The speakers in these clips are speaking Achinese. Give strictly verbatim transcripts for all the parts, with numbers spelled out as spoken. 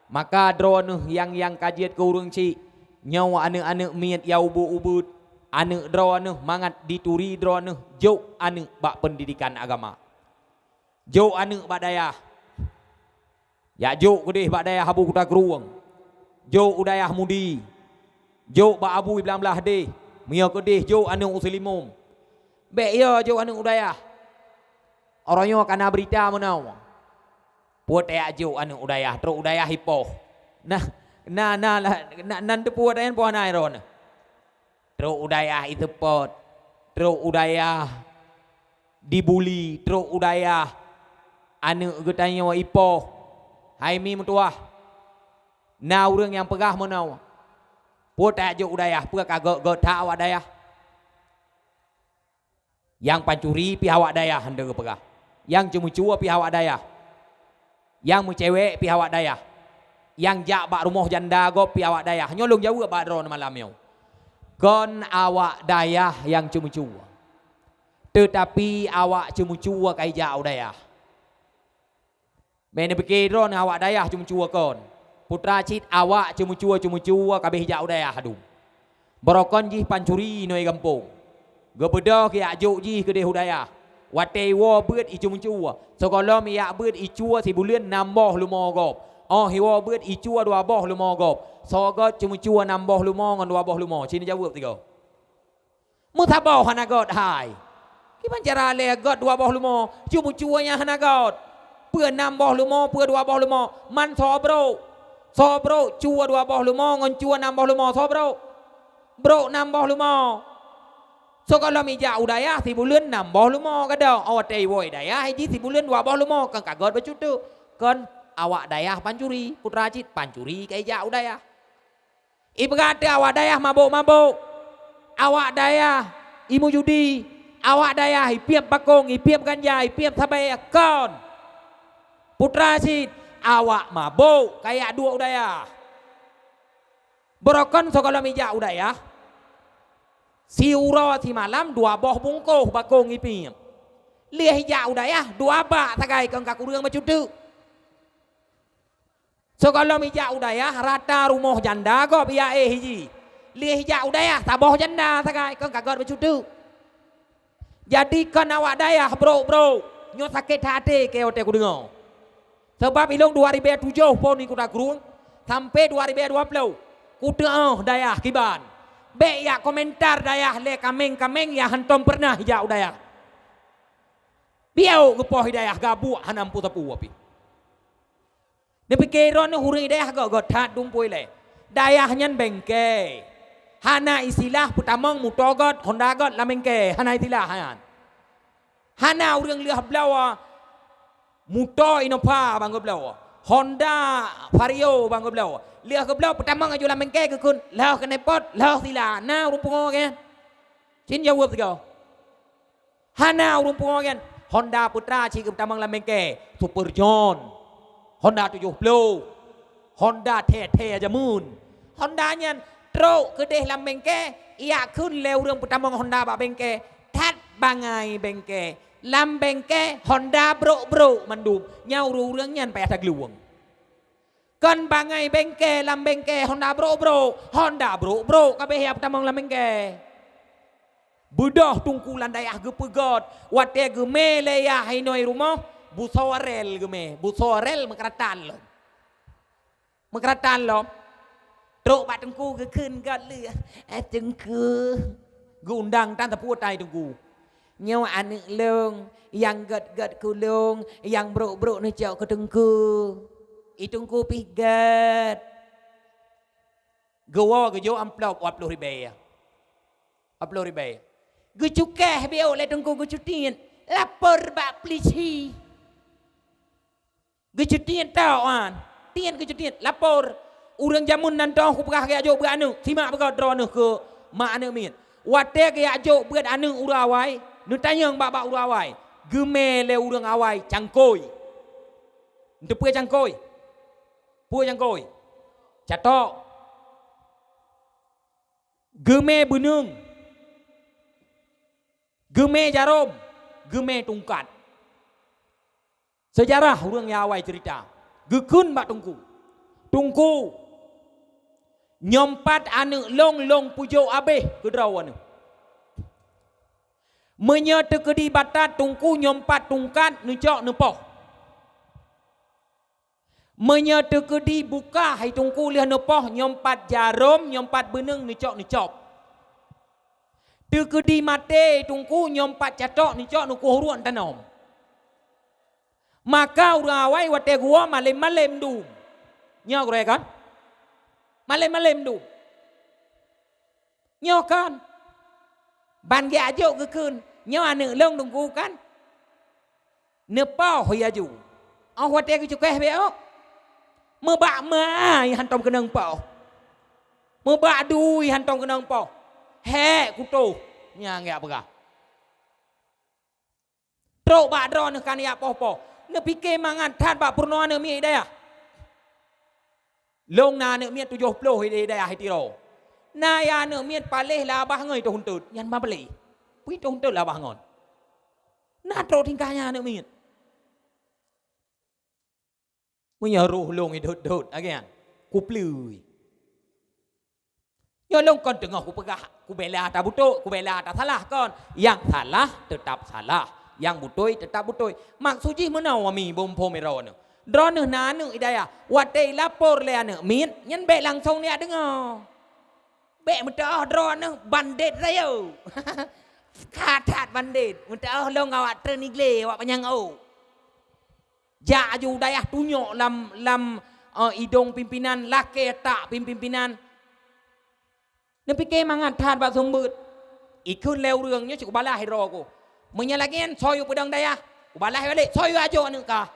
Maka droeneueh nyang, nyang ka jeuet keu ureuëng chik, nyoe aneuëk-aneuëk miet nyang ubit-ubit, aneuëk droeneueh mangat jituri droeneueh jok aneuëk bak peundidekan agama. Jok aneuëk bak dayah. Jak jok keudeh bak dayah Abu Kuta Krueng. Jok u dayah Mudi. Jok bak Abu i blang-blang deh. Meunyoe keudeh jok aneuëk u Seulimum. Bék yo jok aneuëk u dayah. Uroe nyoe ka na beurita meunoe. Peue tajak jok aneuëk u dayah, trok u dayah ipoh. Nah, na, na, na, na, nan teupeue dayah poh na droeneueh. Trok u dayah iseupôt, trok u dayah dibuli, trok u dayah aneuëk geutanyoe ipoh. Hai mi meutuwah, na ureuëng nyang peugah meunoe, peue tajak jok u dayah, peue ka gét-gét that awak dayah. Nyang pancuri pih awak dayah, han deuh geupeugah. Nyang ceumeucue pih awak dayah. Nyang meucewek pih awak dayah. Nyang jak bak rumoh janda gob pih awak dayah. Nyoe lôn jaweueb bak droeneueh malam nyoe. Kon awak dayah nyang ceumeucue. Teutapi awak ceumeucue ka ijak u dayah. Bék neupike droeneueh awak dayah ceumeucue kon. Putra cit awak ceumeucue-ceumeucue ka abéh jak u dayah dum. Barokon jih pancuri inoe gampông. Geubeudôh geujak jok jih keudeh u dayah. Watée iwoe beuet iceumeucue. Sigohlom ijak beuet icue sibuleuen nam boh leumo gob. Óh iwoe beuet icue dua boh leumo gob. Soe gét ceumeucue nam boh leumo ngon dua boh leumo? Ci neujaweueb sigoe. Meusaboh hana gét hai. Kiban cara lé gét dua boh leumo, ceumeucue nyang hana gét. Peue nam boh leumo, peue dua boh leumo, man soe brok. Soe brok cue dua boh leumo ngon cue nam boh leumo, soe brok? Brok nam boh leumo. Sigohlom ijak u dayah sibuleuen nam boh leumo gadôh. Óh watée iwoe dayah jih sibuleuen dua boh leumo, kon ka gét bacut teuk. Kon awak dayah pancuri, putra cit pancuri ka ijak u dayah. Ipeugah teuk awak dayah mabök-mabök, awak dayah imeujudi, awak dayah ipiep bakong, ipiep ganja, ipiep sabe, kon. Putra cit, awak mabök ka ijak duek u dayah. Barokon sigohlom ijak u dayah, siuroe simalam dua boh bungkôh bakong ipiep. Lheueh ijak u dayah, dua bak sagai kon ka kureueng bacut teuk. Sigohlom ijak u dayah, rata rumoh janda gob ijak éh jih. Lheueh ijak u dayah, saboh janda sagai, kon ka gét bacut teuk. Jadi kon awak dayah brok-brok, nyoe sakét that até keu watée kudeungoe. Sabab ilôn dua ribée tujoh phon di Kuta Krueng, sampai dua ribée dua ploh, kuteuôh dayah kiban. Bék jak komentar dayah lé kaméng-kaméng nyang hántom peureunah ijak u dayah. Biôh geupoh i dayah gabuek hana meusapeue pih. Neupike droeneueh ureuëng i dayah gét-gét that dum peue ilée. Dayah nyan bengke. Hana istilah peutamong muto gét, honda gét lam bengke. Hana istilah nyan. Hana ureuëng lheueh bloe muto Innova ban geubloe, honda Vario ban geubloe. Lheueh geubloe peutamong aju lam bengke geukheun lheueh knalpot, lheueh sila. Na ureuëng pungo nyan? Ci neujaweueb sigoe. Hana ureuëng pungo nyan. Honda Putra cit geupeutamong lam bengke, Super John, Honda tujoh ploh, Honda thée-thée jameun. Honda nyan trok keudeh lam bengke, ijak kheun lé ureuëng peutamong Honda bak bengke, that bangai bengke. Lam bengke Honda brok-brok mandum. Nyan ureuëng-ureuëng nyan payah taglueng. Kon bangai bengke lam bengke Honda brok-brok, Honda brok-brok ka abéh ijak peutamong lam bengke. Beudôh teungku lam dayah geupeugét, watée geumé lé yah inoe rumoh, busoe rel geumé, busoe rel meukeuratan lom. Meukeuratan lom. Trok bak teungku geukheun gét lé, "Eh, teungku." Geuundang tan sapeue tai teungku. "Nyoe aneuëk lôn, nyang gét-gét keu lôn, nyang brok-brok neucok keu teungku." I teungku pih gét. Geuwoe geujok amplop dua ploh ribée. Dua ploh ribée. Geucukéh biôh lé teungku geucutiet, lapor bak peulisi. Geucutiet tawök nyan. Tiet geucutiet, lapor. Ureuëng jameun nan toh kupeugah geujak jok beuet aneuëk, simak beugét droeneueh keu mak aneuëk miet. Watée geujak jok beuet aneuëk ureuëng awai, neutanyong bak-bak ureuëng awai. Geumé lé ureuëng awai cangkôi. Neuteupeue cangkôi? Peue cangkôi? Catok. Geumé beuneueng, geumé jarom, geumé tungkat. Seujarah ureuëng nyang awai ceurita, geukheun bak teungku, "Teungku, nyoe pat aneuëk lôn, lôn peujok abéh keu droeneuh. Meunyoe teukeudi batat Teungku, nyoe pat tungkat neucok neupoh. Meunyoe teukeudi buka hai Teungku lheueh neupoh, nyoe pat jarôm, nyoe pat beuneung neucok neucop. Teukeudi maté Teungku, nyoe pat catok neucok neukueh uruek tanom. Maka ureuëng awai watée geuwoe malém-malém dum." Nyoe gurée kan? Malém-malém dum. Nyoe kan? Ban geujok geukheun, "Nyoe aneuëk lôn Teungku kan? Neupoh laju." Óh watée geucukéh bék ôk. Meubak ma hántom keunong poh. Meubak dui hántom keunong poh. Hék kutoh nyang jak peugah. Trok bak droeneuh kan jak poh-poh. Neupike mangat that bak peurunoe aneuëk miet dayah. Lôn na aneuëk miet tujoh ploh di dayah Tiro. Na ya aneuëk miet paléh labah ngon itoh untôt, nyan ma paléh. Peue itoh untôt labah ngon? Na trok tingkah nyan aneuëk miet. Meunyoe roh lôn idot-dot, agian, kupleui. Nyoe lôn kon teungoh kupeugah, kubela ata beutôi, kubela ata salah kon. Nyang salah teutap salah, nyang beutôi teutap beutôi. Maksud jih meunoe wami bumphom droeneuh. Droeneuh na aneuëk di dayah, watée ilapor lé aneuëk miet, nyan bék langsong neujak deungoe. Bék meuteuoh droeneuh bandét rayeuk. Ka that bandét, meuteuoh lôn awak treun iglé, awak panyang ôk. Jak aju dayah tunyok lam, lam, eh, idong pimpinan, lakée tak pim-, pimpinan. Neupike mangat that bak seumeubeuet. Ikheun lé ureuëng nyoe cit kubalaih droe ku. Meunyoe lagée nyan, soe yue peudong dayah? Kubalaih balék, soe yue ajok aneuëk kah?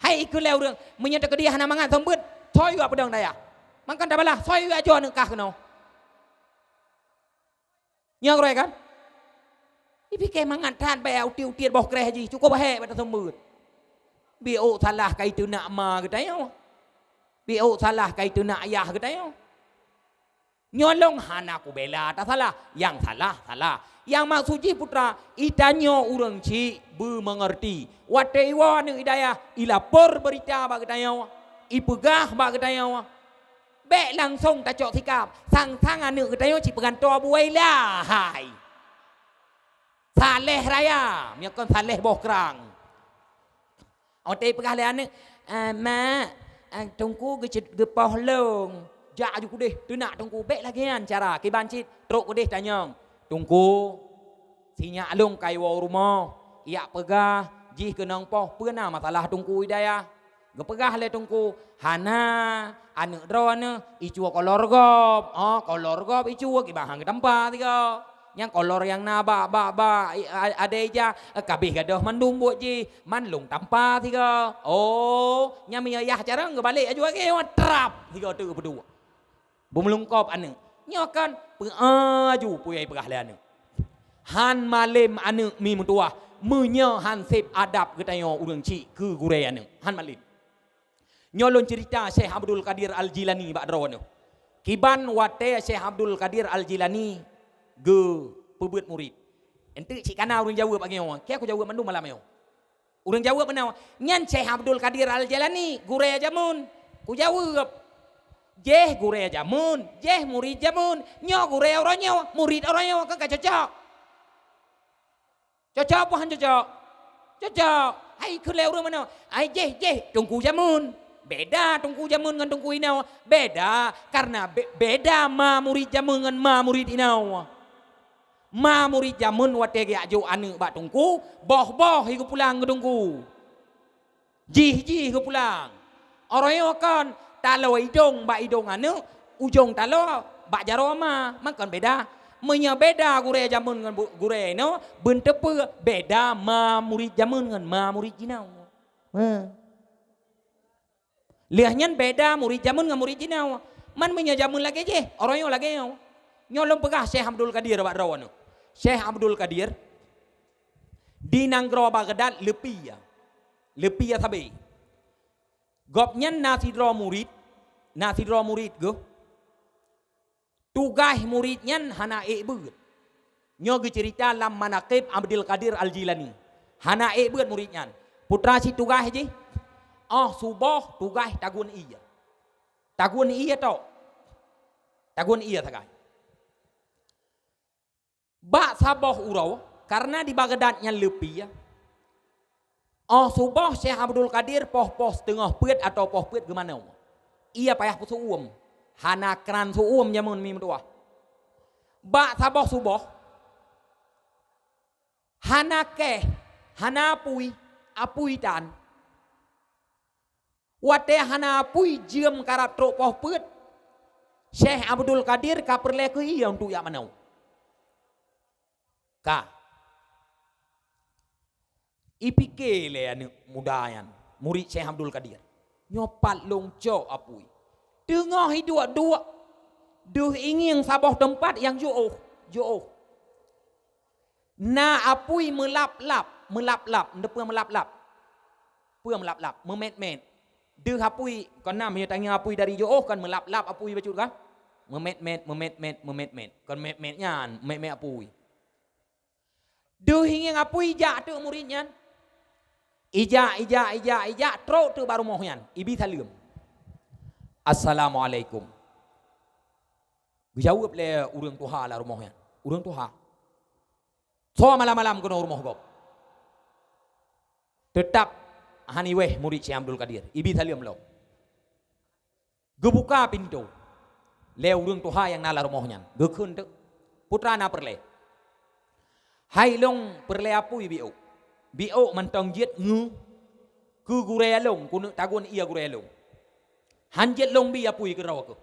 Hai ikheun lé ureuëng, meunyoe teukeudi hana mangat seumeubeuet, soe yue peudong dayah? Mangkon tabalaih, soe yue ajok aneuëk kah keunoe? Nyoe gurée kan? Ipike mangat that bak utiet-utiet boh kreh jih, cukup hék bak taseumeubeuet. Biôk salah ka iteunak ma geutanyoe. Biôk salah ka iteunak ayah geutanyoe. Nyoe lôn hana kubela ata salah, nyang salah, salah. Nyang maksud jih putra, itanyoe ureuëng chik beumeungeurti. Watée iwoe aneuëk di dayah, ilapor beurita bak geutanyoe, ipeugah bak geutanyoe. Bék langsong tacok sikab, sang-sang aneuëk geutanyoe cit peugantoe buwai lahai. Saleh raya, meunyoe kon saleh boh krang. Watée peugah lé aneuëk, "Eh, mak, eh, teungku geucet-, geupoh lôn." Jak aju keudeh, teunak teungku, bék lagée nyan cara, kiban cit, trok keudeh tanyong, "Teungku, sinyak lôn ka iwoe u rumoh, ijak peugah, jih keunong poh, peue na masalah teungku di dayah?" Geupeugah lé teungku, "Hana, aneuëk droeneuh icue kolor gob." Oh, kolor gob icue, kiban han geutampa sigoe. Nyang kolor nyang na bak, bak, bak, i-, a-, adai ija, eh, kabeh gadôh mandum buet jih, man lôn tampa sigoe. Oh, nyang meunyoe yah carông geubalek aju lagée nyoe, trap sigoe teuk peuduek. Beumeulungkop aneuëk. Nyoe kan peuaju peue nyang ipeugah lé aneuëk. Han malem aneuëk mi meutuwah, meunyoe han seb adab geutanyoe ureuëng chik keu gurée aneuëk. Han malem. Nyoe lôn ceurita Syekh Abdul Qadir Al-Jilani bak droeneuh. Kiban watée Syekh Abdul Qadir Al-Jilani geupeubuet murit. Enteuk cit kana ureuëng jaweueb lagée nyoe, keu kujaweueb mandum malam nyoe. Ureuëng jaweueb meunoe, "Nyan Syekh Abdul Qadir Al-Jilani, gurée jameun." Kujaweueb, "Jéh gurée jameun, jéh murit jameun. Nyoe gurée uroe nyoe, murit uroe nyoe, kan ka cocok." Cocok peue han cocok? Cocok. Hai kheun lé ureuëng meunoe, "Ai jéh, jéh, teungku jameun." Beda teungku jameun ngon teungku inoe. Beda, karena be-, beda ma murit jameun ngon ma murit inoe. Ma murit jameun watée geujak jok aneuëk bak teungku, boh-boh hi geupulang keu teungku. Jih-jih geupulang. Uroe nyoe kon taloe idong bak idong aneuëk, ujong taloe bak jaroe ma, meunan kon beda. Meunyoe beda gurée jameun ngon bu-, gurée inoe, beuneuteupeu beda ma murit jameun ngon ma murit jinoe. He. Lheueh nyan beda murit jameun ngon murit jinoe. Man meunyoe jameun lagée jéh, uroe nyoe lagée nyoe. Nyoe lôn peugah Syekh Abdul Qadir bak droeneuh. Syekh Abdul Qadir di nanggroe Baghdad leupie. Leupie sabe. Gobnyan na sidroe murit, na sidroe murit geuh. Tugaih murit nyan hana ék beuet. Nyoe geuceurita lam Manaqib Abdul Qadir Al-Jilani. Hana ék beuet murit nyan. Putra cit tugaih jih, 'Oh suboh tugaih tagun ié. Tagun ié tok. Tagun ié sagai. Bak saboh uroe, karena di Baghdad nyan leupie, 'oh suboh Syekh Abdul Qadir poh-poh siteungoh peuet atawa poh peuet geumanoe. Ié payah peuseu'uem. Hana kran seu'uem jameun mi meutuwah. Bak saboh suboh, hana keh, hana apui, apui tan. Watée hana apui jeuem karab trok poh peuet, Syekh Abdul Qadir ka peureulée keu ié untuk jak manoe. Ka. Ipike lé aneuëk muda nyan, murit Syekh Abdul Qadir, "Nyoe pat lôn cok apui. Teungoh iduek-duek, deuh ingieng saboh teumpat nyang jiôh, jiôh. Na apui meulap-lap, meulap-lap, neupeue meulap-lap? Peue meulap-lap? Meumét-mét. Deuh apui, kon na meunyoe tangieng apui dari jiôh kan meulap-lap apui bacut kan? Meumét-mét, meumét-mét, meumét-mét. Kon mét-mét nyan, mét-mét apui." Deuh ingieng apui ijak teuk murit nyan. Ijak, ijak, ijak, ijak, trok teuk bak rumoh nyan. Ibi saleuem. "Assalamualaikum." Geujaweueb lé ureuëng tuha lam rumoh nyan, "Ureuëng tuha, soe malam-malam keunoe rumoh gob?" Teutab hana iweh murit Syekh Abdul Qadir. Ibi saleuem lom. Geubuka pintoe lé ureuëng tuha nyang na lam rumoh nyan. Geukheun teuk, "Putra na peureulée. Hai lôn peureulée apui biôk. Biôk mantong jeuet ngu keu gurée lôn, keuneuk tagun ié gurée lôn. Han jeuet lôn bi apui keudroe keuh."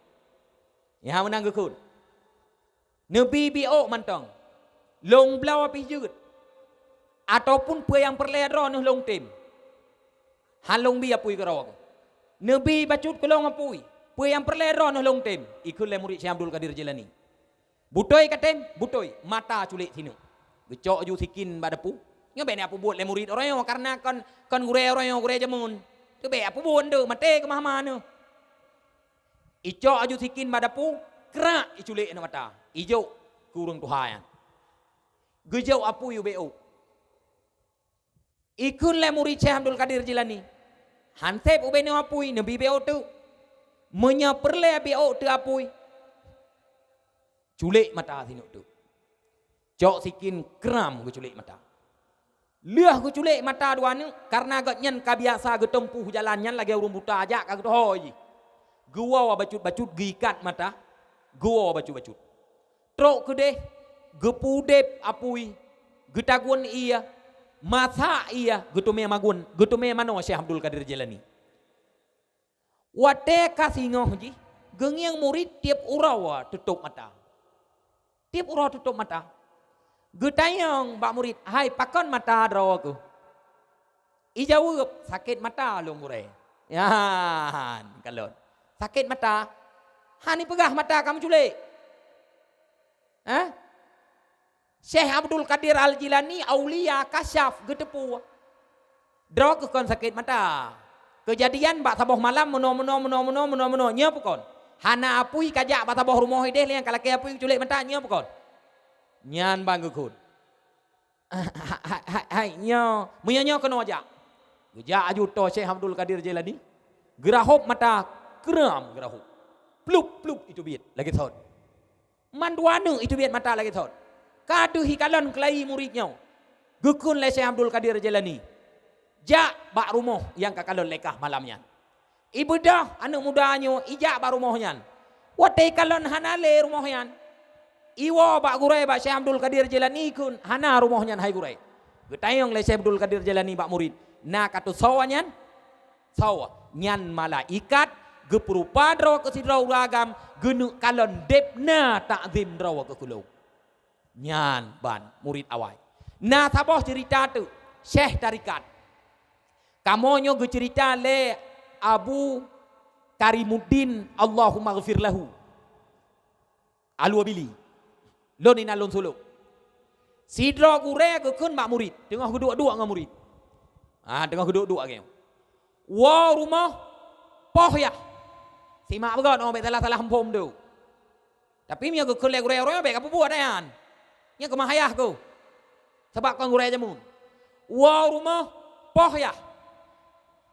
Nyan meunan geukheun. "Neubi biôk mantong. Lôn bloe pih jeuet. Ataupun peue nyang peureulée droeneuh lôn tem. Han lôn bi apui keudroe keuh. Neubi bacut keu lôn apui. Peue nyang peureulée droeneuh lôn tem." Ikheun lé murit Syekh Abdul Qadir Jailani. "Beutôi katem?" "Beutôi." Mata culek sineuk. Geucok aju sikin bak dapu. Nyoe bék na peubuet lé murit uroe nyoe, karena kon, kon gurée uroe nyoe, gurée jameun. Teuh bék peubuet deuh, maté keumah-mah neuh. Icok aju sikin bak dapu, krak iculek aneuëk mata, ijok keu ureuëng tuha nyan. Geujok apui ubé ôk. Ikheun lé murit Syekh Abdul Qadir Jilani, "Han seb ubé nyoe apui, neubi beu teuk. Meunyoe peureulée beu teuk apui, culek mata sineuk teuk." Cok sikin kram geuculek mata. Lheueh geuculek mata dua neuk, kareuna gobnyan ka biasa geuteumpuh jalan nyan lagée ureuëng buta jak ka geutohôi jih. Geuwoe bacut-bacut geuikat mata, geuwoe bacut-bacut. Trok keudeh, geupeudeb apui, geutagun ié, masak ié, geuteumé magun, geuteumé manoe Syekh Abdul Qadir Jilani. Watée ka singoh jih, geungieng murit tieb uroe teutôb mata. Tieb uroe teutôb mata. Geutanyong bak murit, "Hai, pakon mata droe keuh?" Ijaweueb, "Sakét mata lôn, gurée." Nyan kalon. Sakét mata. Han ipeugah mata ka meuculek. Hah? Syekh Abdul Qadir Al-Jilani aulia kasyaf geuteupeue. Droe keuh kon sakét mata. Keujadian bak saboh malam meunoe, meunoe, meunoe, meunoe, meunoe, meunoe. Nyoe peue kon? Hana apui kajak bak saboh rumoh ideh lé nyang ka lakée apui geuculek mata, nyoe peue kon? Nyan ban geukheun. Hai, hai, hai, hai, nyoe. Meunyoe nyoe keunoe jak. Geujak aju toe Syekh Abdul Qadir Jilani. Geurahop mata, kram geurahop. Plup, plup, iteubiet lagée thon. Mandua neuk iteubiet mata lagée thon. Ka deuh ikalon keulayi murit nyoe. Geukheun lé Syekh Abdul Qadir Jilani, "Jak bak rumoh nyang ka kalon lé kah malam nyan." Ibeudôh aneuëk muda nyoe ijak bak rumoh nyan. Watée ikalon hana lé rumoh nyan. Iwoe bak gurée bak Syekh Abdul Qadir Jilani kheun, "Hana rumoh nyan, hai gurée." Geutanyong lé Syekh Abdul Qadir Jilani bak murit, "Na ka teusoe nyan?" "Soe?" "Nyan malaikat geupeurupa droe keu sidroe ureuëng agam, geuneuk kalon deb na takzim droe keu keu lôn." Nyan ban murit awai. Na saboh ceurita teuk, syekh tarekat. Kamoe nyoe geuceurita lé Abu Karimuddin, Allahumma ghfir lahu, Al-Wabili. Lôn inan lôn sulok. Sidroe gurée geukheun bak murit, teungoh geuduek-duek ngon murit. Ah, teungoh geuduek-duek lagée nyoe. Woe rumoh, poh yah. Simak beugét, oh, bék salah-salah muphom tu. Tapi meunyoe geukheun lé gurée uroe nyoe, bék kapeubuet nyan. Nyan keumah ayah keuh. Sabab kon gurée jameun. Woe rumoh, poh yah.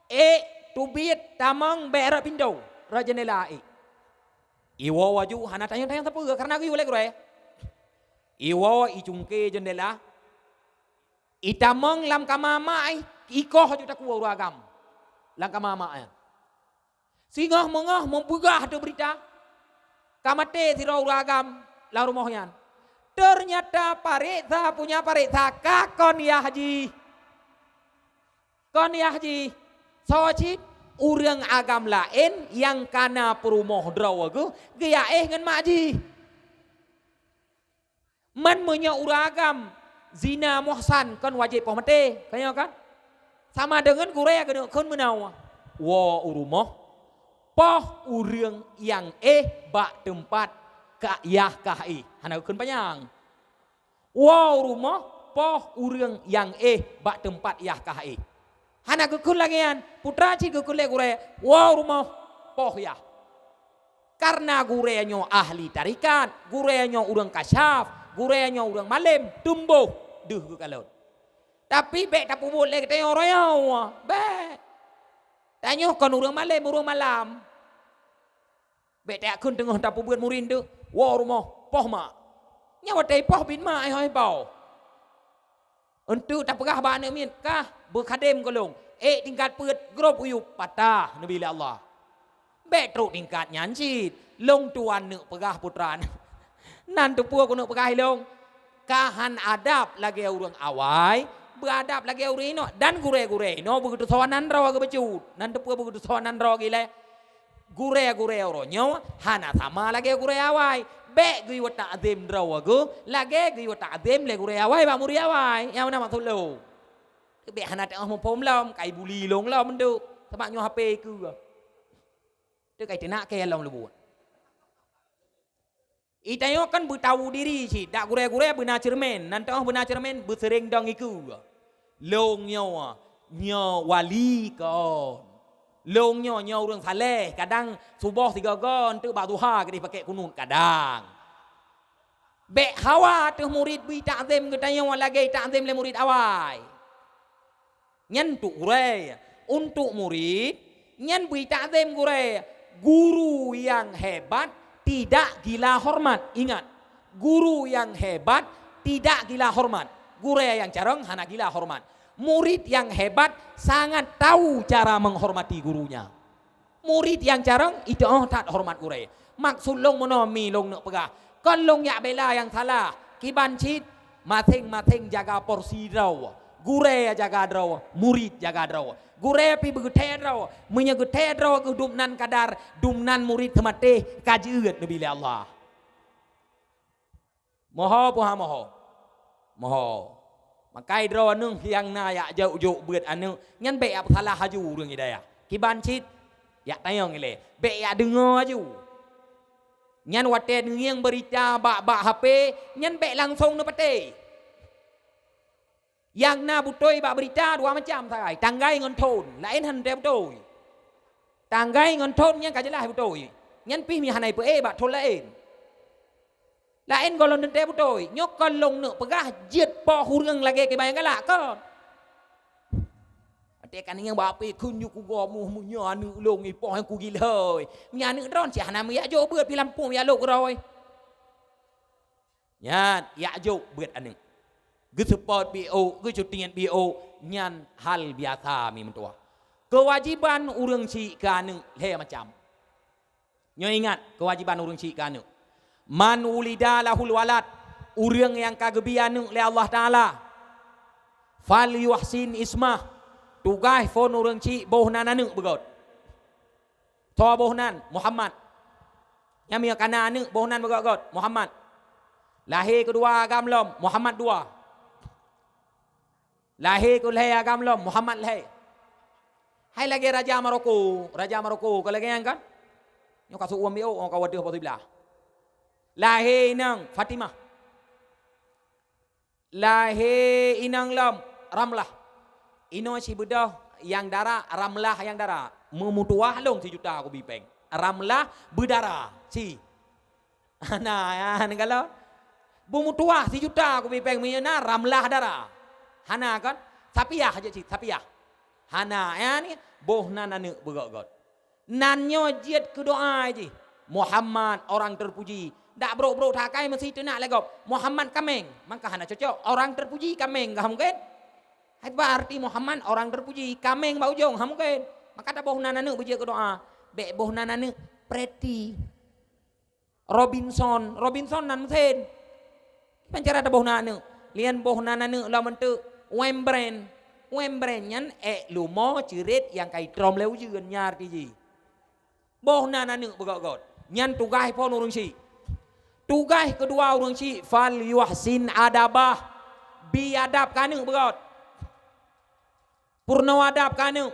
Ék teubiet tamong bék rot pintoe, rot jeundela ék. Iwoe aju hana tanyong-tanyong sapeue, kareuna geuyue lé gurée. Iwoe icungke jeundela, itamong lam kama mak, ikoh aju takue ureuëng agam lam kama mak nyan. Singoh meungoh meupeugah teuh beurita, ka maté sidroe ureuëng agam lam rumoh nyan. Teunyata pareksa punya pareksa ka kon yah jih. Kon yah jih, soe cit ureuëng agam laén nyang kana peurumoh droe geuh geuyaéh ngon mak jih. Man meunyoe ureuëng agam zina muhsan kon wajéb poh maté, ka nyoe kan? Sama deungon gurée keuneuk kheun meunoe, woe u rumoh, poh ureuëng nyang éh bak teumpat ka yah kah éh, hana geukheun panyang. Woe u rumoh, poh ureuëng nyang éh bak teumpat yah kah éh. Hana geukheun lagée nyan, putra cit geukheun lé gurée, woe u rumoh, poh yah. Kareuna gurée nyoe ahli tarekat, gurée nyoe ureuëng kasyaf, gurée nyoe ureuëng malém, tumbôh deuh geukalon. Tapi bék tapeubuet lé geutanyoe uroe nyoe, bék. Tanyoe kon ureuëng malém, ureuëng malam. Bék tajak kheun teungoh tapeubeuet murit nteuk, woe u rumoh, poh mak. Nyan watée poh bin mak ai hôi bao. Eunteuk tapeugah bak aneuëk miet, kah beukhadém keu lôn, ék tingkat peuet, grob uyueb, patah neubi lé Allah. Bék trok tingkat nyan cit, lôn tuan neuk peugah putra nyan. Nan teupeue keuneuk peugah ilôn, ka han adab lagée ureuëng awai, beuadab lagée ureuëng inong, dan gurée-gurée inong beugeutusoe nan droe geuh bacut. Nan teupeue beugeutusoe nan droe geuh ilée. Gurée-gurée uroe nyoe hana sama lagée gurée awai. Bék geuyue takzem droe geuh lagée geuyue takzem lé gurée awai bak murit awai. Nyang meunan maksud lôn. Bék hana teuoh muphom lom, kai buli lôn lom nteuk. Sabab nyoe hapé keue. Teukai teunak kée lom leubuet. Itanyoe kan beutahu diri cit, dak gurée-gurée beuna ceureumen, nan teuoh beuna ceureumen beuseureng dong ikeue. Lôn nyoe, nyoe wali kon. Lôn nyoe, nyoe ureuëng saleh, kadang suboh sigoe-goe eunteuk bak duha keudeh pakai kunut kadang. Bék hawa teuh murit bri takzem geutanyoe lagée takzem lé murit awai. Nyan untuk gurée, untuk murit, nyan bri takzem gurée. Guru yang hebat tidak gila hormat. Ingat, guru yang hebat tidak gila hormat. Gurée nyang carông hana gila hormat. Murit yang hebat sangat tahu cara menghormati gurunya. Murit nyang carông iteuoh that horeumat gurée. Maksud lôn meunoe mi lôn neuk peugah, kon lôn jak bela nyang salah. Kiban cit, maséng-maséng jaga porsi droe. Gurée jaga droe, murit jaga droe. Gurée pih beugeuthée droe. Meunyoe geuthée droe geuh dumnan kadar, dumnan murit seumatéh ka jeuet neubi lé Allah. Moho peue hana moho? Moho. Makai droeneuh nyang na jak jok-jok beuet aneuëk, nyan bék jak peusalah laju ureuëng hidayah. Kiban cit, jak tanyong ilée, bék jak deungoe laju. Nyan watée neungieng beurita bak-bak H P, nyan bék langsong neupatéh. Nyang na beutôi bak beurita dua macam sagai, tanggai ngon thon, laén hana teuntée beutôi. Tanggai ngon thon nyan ka jeulaih beutôi, nyan pih meuhana ipeuék bak thon laén. Laén gohlom teuntée beutôi, nyoe kon lôn neuk peugah jeuet poh ureuëng lagée kiban nyang galak kon. Watée ka neungieng bak H P kheun ju kugoe muh meunyoe aneuëk lôn ipoh nyang kugilhôi. Meunyoe aneuëk droen cit hana meujak jok beuet pih lampôh jak lok keudroe. Nyan, jak jok beuet aneuëk. Geuseupôt biôk, geucutiet biôk, nyan hal biasa mi meutuwah. Keuwajéban ureuëng syiek keu aneuëk lhée macam. Nyoe ingat keuwajéban ureuëng syiek keu aneuëk. Man wulida lahul walad, ureuëng nyang ka geubi aneuëk lé Allah Taala, fal yuhsin ismah, tugaih phon ureuëng syiek boh nan aneuëk beugôt. Soe boh nan? Muhammad. Nyang meunyoe kana aneuëk boh nan beugôt-gôt, Muhammad. Lahé keudua agam lom, Muhammad dua. Lahé keulhée agam lom, Muhammad lhée. Hai lagée raja Maroko, raja Maroko ka lagée nyan kan? Nyoe ka seuuem biôk, nyoe ka wadeuh poh siblaih. Lahé inong, Fatimah. Lahé inong lom, Ramlah. Inoe sibeudôh nyang dara, Ramlah nyang dara. Meumeutuwah lôn sijuta kubi péng. Ramlah beudara, si. Hana, ya, hana galo. Beumeutuwah sijuta kubi péng meunyoe na Ramlah dara. Hana kon? Sapiah aja cit, Sapiah. Hana, yani, boh nan aneuk beugöt-göt. Nan nyoe jeuet keu doa jih. Muhammad orang terpuji. Dak brok-brok that akai meusi teunak lé gob. Muhammad kaméng, maka hana cocok. Orang terpuji kaméng, ka mungken? Hai ba arti Muhammad orang terpuji, kaméng bak ujong, ha mungken. Maka taboh nan aneuk beujeuet keu doa. Bèk boh nan aneuk Pretty. Robinson, Robinson nan meusén. Kiban cara taboh nan aneuk? Lian boh nan aneuk lom eunteuk Wembren. Wembren nyan ék lumo ceuret nyang ka itrom lé ujeuen, nyan arti jih. Boh nan aneuk beugöt-göt. Nyan tugaih phon ureueng syiek. Tugaih keudua ureueng syiek, fal yuhsin adabah. Bi adab keu aneuk beugöt. Peurunoe adab keu aneuk.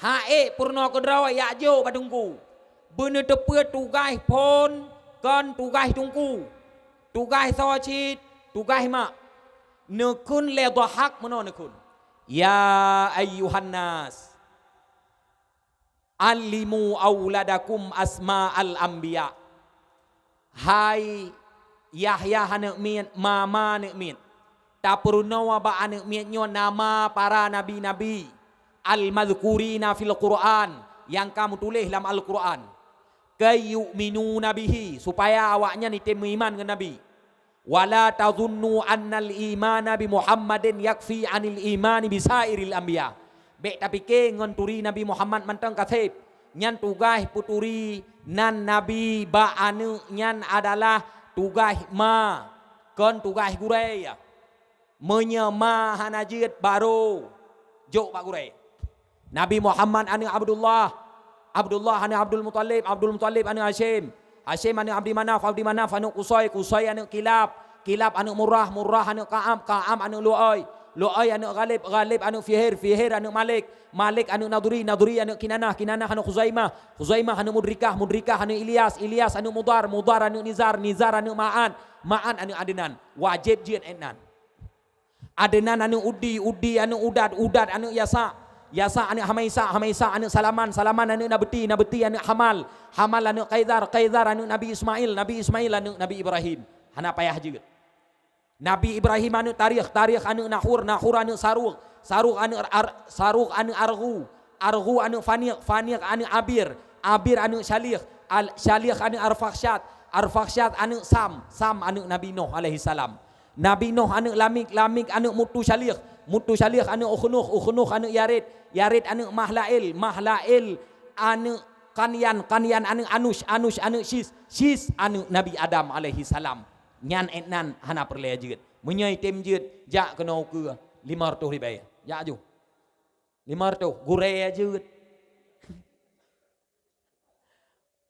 Ha ék peurunoe keudroe, jak jok bak teungku. Beuneuteupeu tugaih phon kon tugaih teungku. Tugaih soe cit, tugaih mak. Neukheun lé Dhahak meunoe neukheun, "Ya ayyuhan nas, allimu auladakum asma'al anbiya." Hai Yahya aneuk miet, ma-ma aneuk miet, tapeurunoe bak aneuk miet nyoe nama para nabi-nabi, al-madhkurina fil Qur'an, nyang ka meutuléh lam Al-Qur'an, kay yu'minu bihi, supaya awaknyan jitem meuiman ngon Nabi. "Wala tazunnu annal imana bi Muhammadin yakfi anil imani bi sairil anbiya." Bèk tapike ngon turi Nabi Muhammad mantong ka sép. Nyan tugaih peuturi nan Nabi bak aneuk nyan adalah tugaih ma, kon tugaih gurèe. Meunyoe ma hana jeuet, barô jok bak gurèe. Nabi Muhammad aneuk Abdullah, Abdullah aneuk Abdul Muthalib, Abdul Muthalib aneuk Hasyim, Hasyim aneuk Abdi Manaf, Abdi Manaf aneuk Qusay, Qusay aneuk Kilab, Kilab aneuk Murrah, Murrah aneuk Ka'ab, Ka'ab aneuk Lu'ay, Lu'ay aneuk Ghalib, Ghalib aneuk Fihir, Fihir aneuk Malik, Malik aneuk Nadhri, Nadhri aneuk Kinanah, Kinanah aneuk Khuzaimah, Khuzaimah aneuk Mudrikah, Mudrikah aneuk Ilyas, Ilyas aneuk Mudhar, Mudhar aneuk Nizar, Nizar aneuk Ma'an, Ma'an aneuk Adnan. Wajéb jeuet Adnan. Adnan aneuk Udi, Udi aneuk Udad, Udad aneuk Yasa, Yasa aneuk Hamaisa, Hamaisa aneuk Salaman, Salaman aneuk Nabti, Nabti aneuk Hamal, Hamal aneuk Kaisar, Kaisar aneuk Nabi Ismail, Nabi Ismail aneuk Nabi Ibrahim. Hana payah jeuet. Nabi Ibrahim aneuk Tarikh, Tarikh aneuk Nahur, Nahur aneuk Sarukh, Sarukh aneuk Ar-, Sarukh aneuk Arghu, Arghu aneuk Fanikh, Fanikh aneuk Abir, Abir aneuk Syalikh, Al-, Syalikh aneuk Arfakhsyad, Arfakhsyad aneuk Sam, Sam aneuk Nabi Nuh alaihissalam. Nabi Nuh aneuk Lamik, Lamik aneuk Mutusyalikh, Mutusyalikh aneuk Ukhnukh, Ukhnukh aneuk Yared, Yared aneuk Mahlael, Mahlael aneuk Kanyan, Kanyan aneuk Anush, Anush aneuk Syis, Syis aneuk Nabi Adam alaihissalam. Nyan Adnan hana peureulèe jeuet. Meunyoe jitem jeuet, jak keunoe ukeue lima reutôh ribèe. Jak aju. Lima reutôh, gurèe jeuet.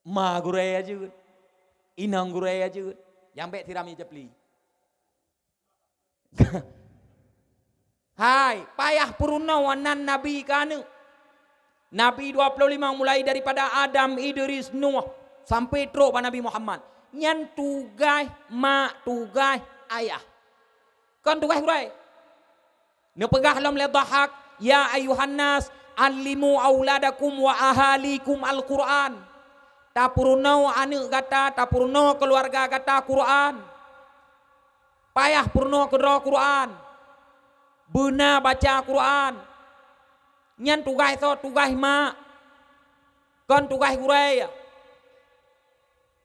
Ma gurèe jeuet. Inong gurèe jeuet. Nyang bèk siram ie capli. Hai, payah peurunoe nan nabi keu aneuk. Nabi dua puluh lima mulai daripada Adam, Idris, Nuh, sampai trok bak Nabi Muhammad. Nyan tugaih mak, tugaih ayah. Kon tugaih gurèe. Neupeugah lom lé Dhahak, "Ya ayyuhan nas, allimu auladakum wa ahalikum al-Qur'an." Tapeurunoe aneuk gata, tapeurunoe keuluwarga gata Qur'an. Payah peurunoe keudroe Qur'an. Beuna baca Qur'an. Nyan tugaih soe? Tugaih mak. Kon tugaih gurèe.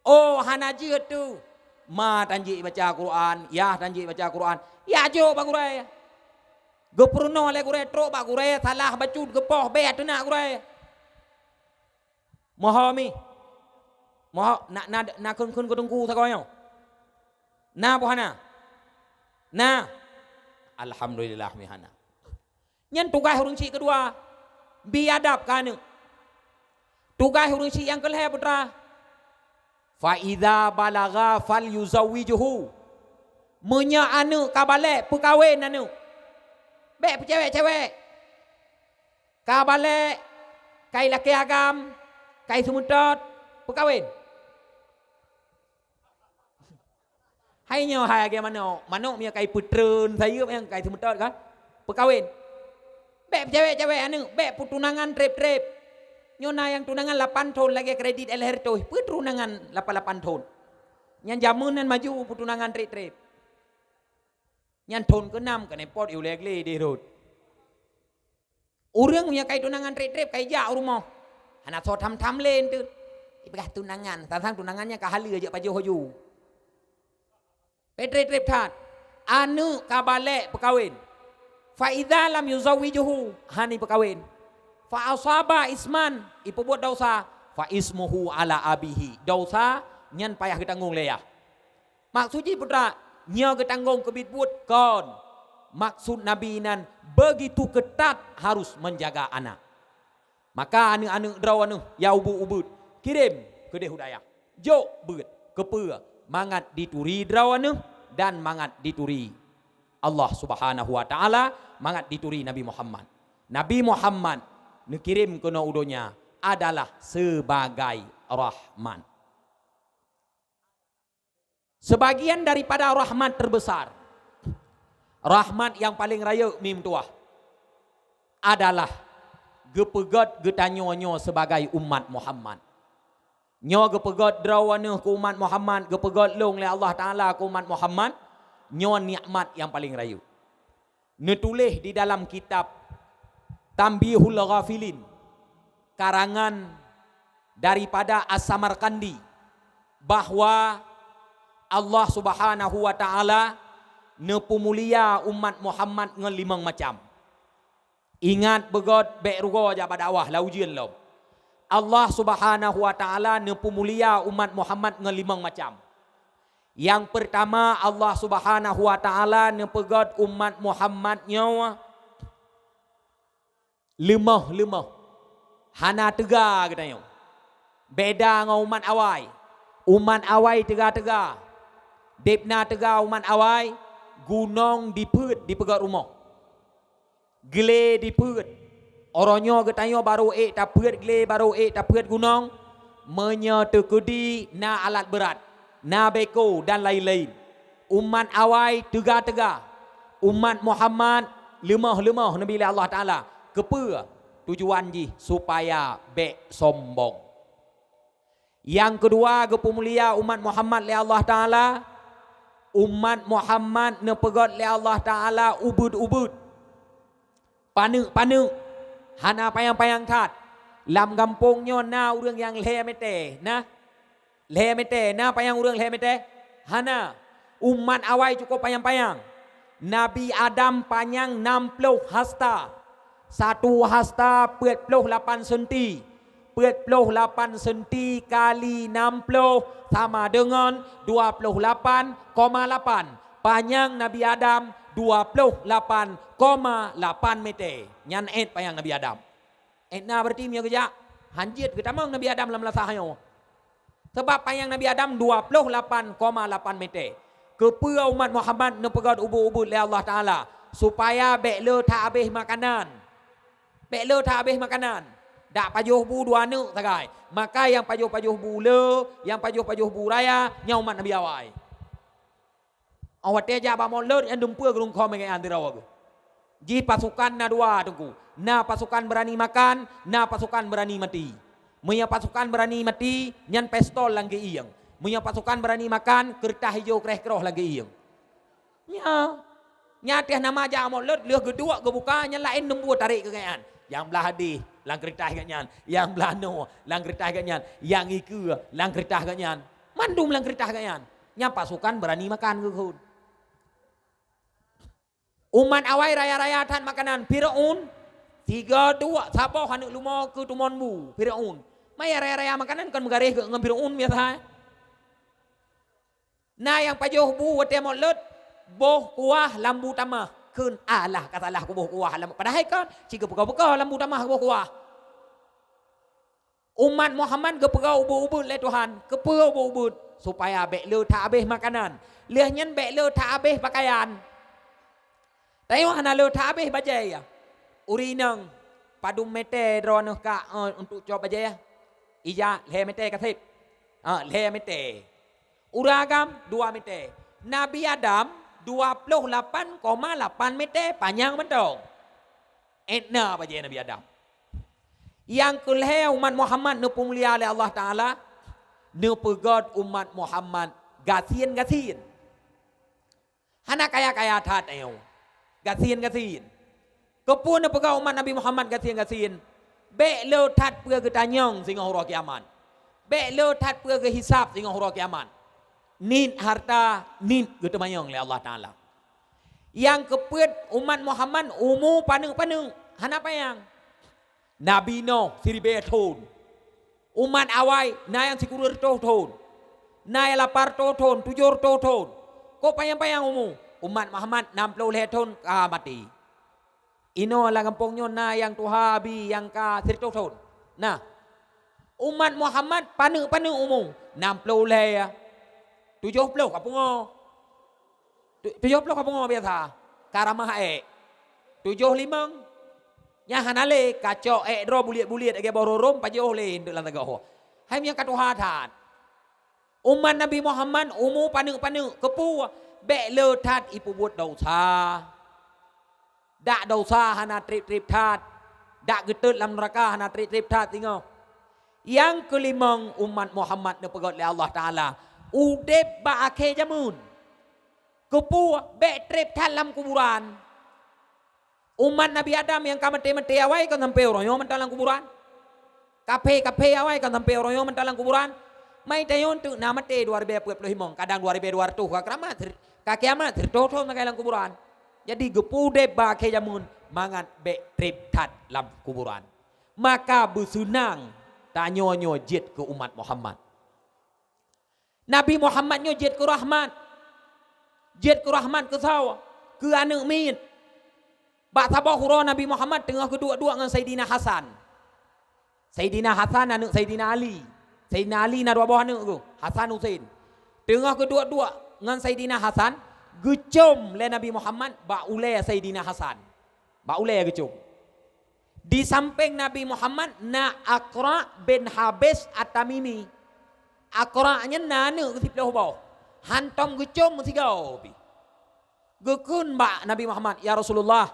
Oh, hana jeuet tu. Ma tan jeuet baca Qur'an, yah tan jeuet baca Qur'an. Ya jok bak gurèe. Geupeurunoe lé gurèe, trok bak gurèe, salah bacut geupoh, bèk teunak gurèe. Moho mi. Moho na, na, na kheun-kheun keu teungku sagoe nyoe. Na boh hana? Na. Alhamdulillah mi hana. Nyan tugaih ureueng syiek keudua, bi adab keu aneuk. Tugaih ureueng syiek nyang keulhèe putra, "Fa idza balagha falyuzawwijhu." Meunyoe aneuk ka balek, peukawen aneuk. Bèk peucewek-cewek. Ka balek, ka ilakèe agam, ka iseumeutot, peukawen. Hai nyoe hai lagèe manok, manok meunyoe ka ipeutreun sayeuep nyang ka iseumeutot kan? Peukawen. Bèk peucewek-cewek aneuk, bèk peutunangan trép-trép. Nyoe na nyang tunangan lapan thon lagèe kredit L H R toh, peutunangan lapan-lapan thon. Nyan jameun nyan maju peutunangan trép-trép. Nyan thon keunam keuneuk pot yue lé glé deh rhot. Ureuëng nyang ka jitunangan treb-treb ka jijak u rumoh. Hana soe tham-tham lé enteuk. Ipeugah tunangan, sang-sang tunangan nyan ka haleue jak pajoh laju. Pih treb-treb that. Aneuëk ka balek peukawen. Fa idza lam yuzawwijuhu, han ipeukawen. Fa asaba isman, ipeubuet desya. Fa ismuhu ala abihi. Desya nyan payah geutanggong lé yah. Maksud jih peue teuma, nyoe geutanggong keubiet buet? Kon. Maksud Nabi nan begitu ketat harus menjaga anak. Maka aneuëk-aneuëk droeneuh nyang ubit-ubit, kirém keudeh u dayah. Jok beuet, keupeue? Mangat dituri droeneuh dan mangat dituri Allah Subhanahu wa Taala, mangat dituri Nabi Muhammad. Nabi Muhammad neukirém keunoe u donya adalah sebagai rahmat. Sebagian daripada rahmat terbesar, rahmat nyang paleng rayeuk mi meutuwah, adalah geupeugét geutanyoe nyoe sebagai umat Muhammad. Nyoe geupeugét droeneuh keu umat Muhammad, geupeugét lôn lé Allah Taala keu umat Muhammad, nyoe nikmat nyang paleng rayeuk. Neutuléh di dalam kitab Tanbihul Ghafilin, karangan daripada As-Samarqandi, bahwa Allah Subhanahu wa Taala neupeumulia umat Muhammad ngon limong macam. Ingat beugét, bék rugoe jak bak dakwah, lam ujeuen lom. Allah Subhanahu wa Taala neupeumulia umat Muhammad ngon limong macam. Nyang peurtama, Allah Subhanahu wa Taala neupeugét umat Muhammad nyoe leumoh-leumoh, hana teuga geutanyoe. Beda ngon umat awai. Umat awai teuga-teuga. Deb na teuga umat awai, gunong dipeuet dipeugét rumoh. Glé dipeuet. Uroe nyoe geutanyoe barô ék tapeuet glé, barô ék tapeuet gunong, meunyoe teukeudi na alat beurat, na beko dan laén-laén. Umat awai teuga-teuga. Umat Muhammad leumoh-leumoh neubi lé Allah Taala. Keupeue? Tujuan jih supaya bék sombong. Nyang keudua, geupeumulia umat Muhammad lé Allah Taala. Umat Muhammad neupeugét lé Allah Taala ubit-ubit, paneuk-paneuk, hana panyang-panyang that. Lam gampông nyoe na ureuëng nyang lhée mètè, na? Lhée mètè, na panyang ureuëng lhée mètè? Hana. Umat awai cukup panyang-panyang. Nabi Adam panyang nam ploh hasta. Satu hasta peuet ploh lapan senti. Peuet ploh lapan senti kali nam ploh sama deungon dua ploh lapan koma lapan. Panyang Nabi Adam dua ploh lapan koma lapan mètè. Nyan ék panyang Nabi Adam. Ék na, berarti meunyoe geujak, hanjeuet geutamong Nabi Adam lam meunasah nyoe. Sabab panyang Nabi Adam dua ploh lapan koma lapan mètè. Keupeue umat Muhammad neupeugét ubit-ubit lé Allah Taala, supaya bék le that habéh makanan. Bék le that habéh makanan. Dak pajoh bu dua neuk sagai. Maka nyang pajoh-pajoh bu le, nyang pajoh-pajoh bu raya, nyan umat Nabi awai. Óh watée jak bak mulod, nyan dumpeue geurungkhom ngon andeuroe geuh. Jih pasukan na dua, Teungku. Na pasukan beurani makan, na pasukan beurani maté. Meunyoe pasukan beurani maté, nyan pistol lam geuieng. Meunyoe pasukan beurani makan, keureutah ijo kreh-kroh lam geuieng. Nyan. Nyan teuh nama jak mulod, lheueh geuduek geubuka, nyan laén dumpeue tarek keu gobnyan. Nyang blah deh lam keureutah gobnyan, nyang blah noe lam keureutah gobnyan, nyang ikeue lam keureutah gobnyan. Mandum lam keureutah gobnyan. Nyan pasukan beurani makan geuh kheun. Umat awai raya-raya that makanan. Firaun, tiga dua saboh aneuk leumo keu tumon bu. Firaun. Maya raya-raya makanan kon meugaréh ngon Firaun biasa. Na nyang pajoh bu watée mulod, boh kuah lam bu tamah. Kheun alah ka salah kuboh kuah lam, padahai kon, ci geupeugah-peugah lam bu tamah boh kuah. Umat Muhammad geupeugah ubit-ubit lé Tuhan. Keupeue ubit-ubit? Supaya bék le that habéh makanan. Lheueh nyan bék le that habéh peukayan. Tanyoe hana le that habéh bajée ya. Ureuëng inong, padum mètè droeneuh kak, eh, untuk cok bajée ya? Ija lhée mètè kaseb. Ah, lhée mètè. Ureuëng agam dua mètè. Nabi Adam dua ploh lapan koma lapan mètè panyang mantong. Ék na bajée Nabi Adam. Nyang keu lhée umat Muhammad neupeumulia lé Allah Taala, neupeugét umat Muhammad gasien-gasien. Hana kaya-kaya that nyoe. Gasien-gasien. Keupeue neupeugah umat Nabi Muhammad gasien-gasien, bék le that peue geutanyong singoh uroe kiamat. Bék le that peue geuhisab singoh uroe kiamat. Niet hareuta, niet geuteumanyong lé Allah Taala. Nyang keupeuet umat Muhammad umu paneuk-paneuk, hana panyang. Nabi Nuh siribée thon. Umat awai na nyang sikureueng reutôh thon. Na nyang lapan reutôh thon, tujoh reutôh thon. Kok panyang-panyang umu? Umat Muhammad nam ploh lhée thon ka maté. Inoe lam gampông nyoe na nyang tuha bi nyang ka sireutôh thon. Nah, umat Muhammad paneuk-paneuk umu, nam ploh lhée, tujoh ploh ka pungoh. Tu-, tujoh ploh ka pungoh biasa, ka ramah ék. Tujoh limong, nyan hana lé, ka cok ék droe buliet-buliet lagée boh rurôm, pajoh lé lam sagoe. Hai meunyoe ka tuha that. Umat Nabi Muhammad umu paneuk-paneuk, keupeue? Bék le that ipeubuet desya. Dak desya hana treb-treb that, dak geutot lam neuraka hana treb-treb that singoh. Nyang keulimong umat Muhammad neupeugét lé Allah Taala, udeb bak akhé jameun. Keupeue? Bék treb that lam kuburan. Umat Nabi Adam nyang ka maté-maté awai kon sampoe uroe nyoe mantong lam kuburan. Kaphé-kaphé awai kon sampoe uroe nyoe mantong lam kuburan. Mai tanyoe teuk na maté dua ribée peuet ploh limong, kadang dua ribée dua reutôh ka kiamat, ka kiamat sireutôh thon sagai lam kuburan. Jadi geupudeb bak akhé jameun mangat bék treb that lam kuburan. Maka beuseunang tanyoe nyoe jeuet keu umat Muhammad. Nabi Muhammad nyoe jeuet keu rahmat. Jeuet keu rahmat keu sawa, keu aneuëk miet. Bak saboh uroe Nabi Muhammad teungoh geuduek-duek ngon Saidina Hasan. Saidina Hasan aneuëk Saidina Ali. Saidina Ali na dua boh aneuëk geuh, Hasan Husein. Teungoh geuduek-duek ngon Saidina Hasan, geucom lé Nabi Muhammad bak ulée Saidina Hasan. Bak ulée geucom. Di sampéng Nabi Muhammad na Aqra bin Habis At-Tamimi. Aqra nyan na aneuëk siploh boh. Hántom geucom meusigoe pih. Geukheun bak Nabi Muhammad, "Ya Rasulullah,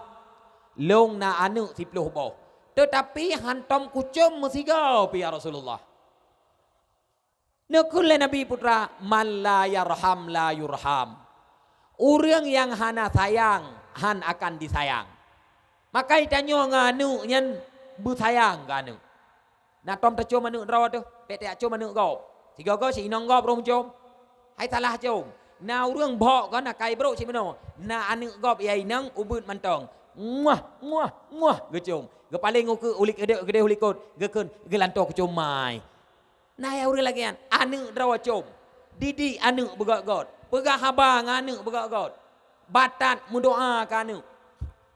lôn na aneuëk siploh boh, teutapi hántom kucom meusigoe pih, ya Rasulullah." Neukheun lé Nabi Putra, "Man la yarham la yurham." Ureuëng nyang hana sayang, hán akan disayang. Maka tanyoe ngon aneuëk nyan beusayang keu aneuëk. Na tom tacom aneuëk droe teuh, bék tajak com aneuëk gob. Sigoe-goe si inong gob roh meucom. Hai salah com. Na ureuëng bhok kon akai brok cit meunoe. Na aneuëk gob ya inong ubeuet mantong. Muah, muah, muah geucom. Geupaléng ukeue ulik eudek keudeh ulikot. Geukheun geulantoe keucom mai. Na ya ureuëng lagée nyan, aneuëk droe com. Didik aneuëk beugét-gét. Peugah haba ngon aneuëk beugét-gét. Batat meudoá keu aneuëk.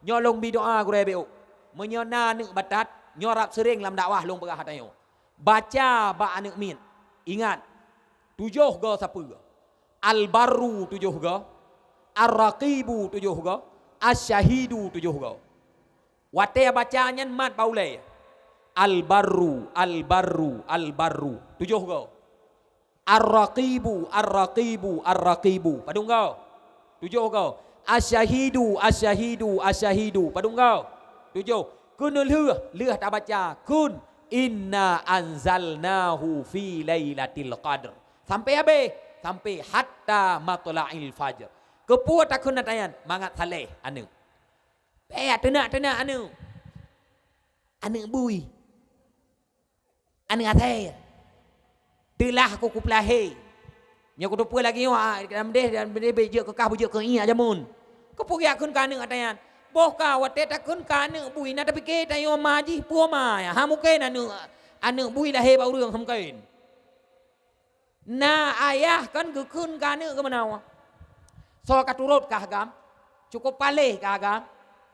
Nyoe lôn bi doá gurée bék. Meunyoe na aneuëk batat, nyoe rab seuréng lam dakwah lôn peugah ata nyoe. Baca bak aneuëk miet. Ingat, tujoh goe sapeue. Al-Barru tujoh goe, Ar-Raqibu tujoh goe, Asy-Syahidu tujoh goe. Watée baca nyan mat bak ulée. Al-Barru, Al-Barru, Al-Barru. Tujoh goe. Ar-Raqibu, Ar-Raqibu, Ar-Raqibu. Padum goe? Tujoh goe. Asy-Syahidu, Asy-Syahidu, Asy-Syahidu. Padum goe? Tujoh. Keuneulheueh, lheueh tabaca, kheun, "Inna anzalnahu fi lailatil qadr." Sampai habéh, sampai hatta matla'il fajr. Keupeue takheun ata nyan? Mangat saleh aneuëk. Bék teunak-teunak aneuëk. Aneuëk bui. Aneuëk asée. Teulah ku kupeulahé. Nyoe kuteupeu lagée nyoe, ah, lam deh, lam deh bék jeuet keu kah, beujeuet keu ié jameun. Keupeue geukheun keu aneuëk ata nyan? Boh ka watée takheun keu aneuëk bui, na tapike tanyoe ma jih peue ma, ha mungken aneuëk, aneuëk bui lahé bak ureuëng, ha mungken. Na ayah kan geukheun keu aneuëk keu meunoe. Soe ka turot kah agam? Cukôp paléh kah agam?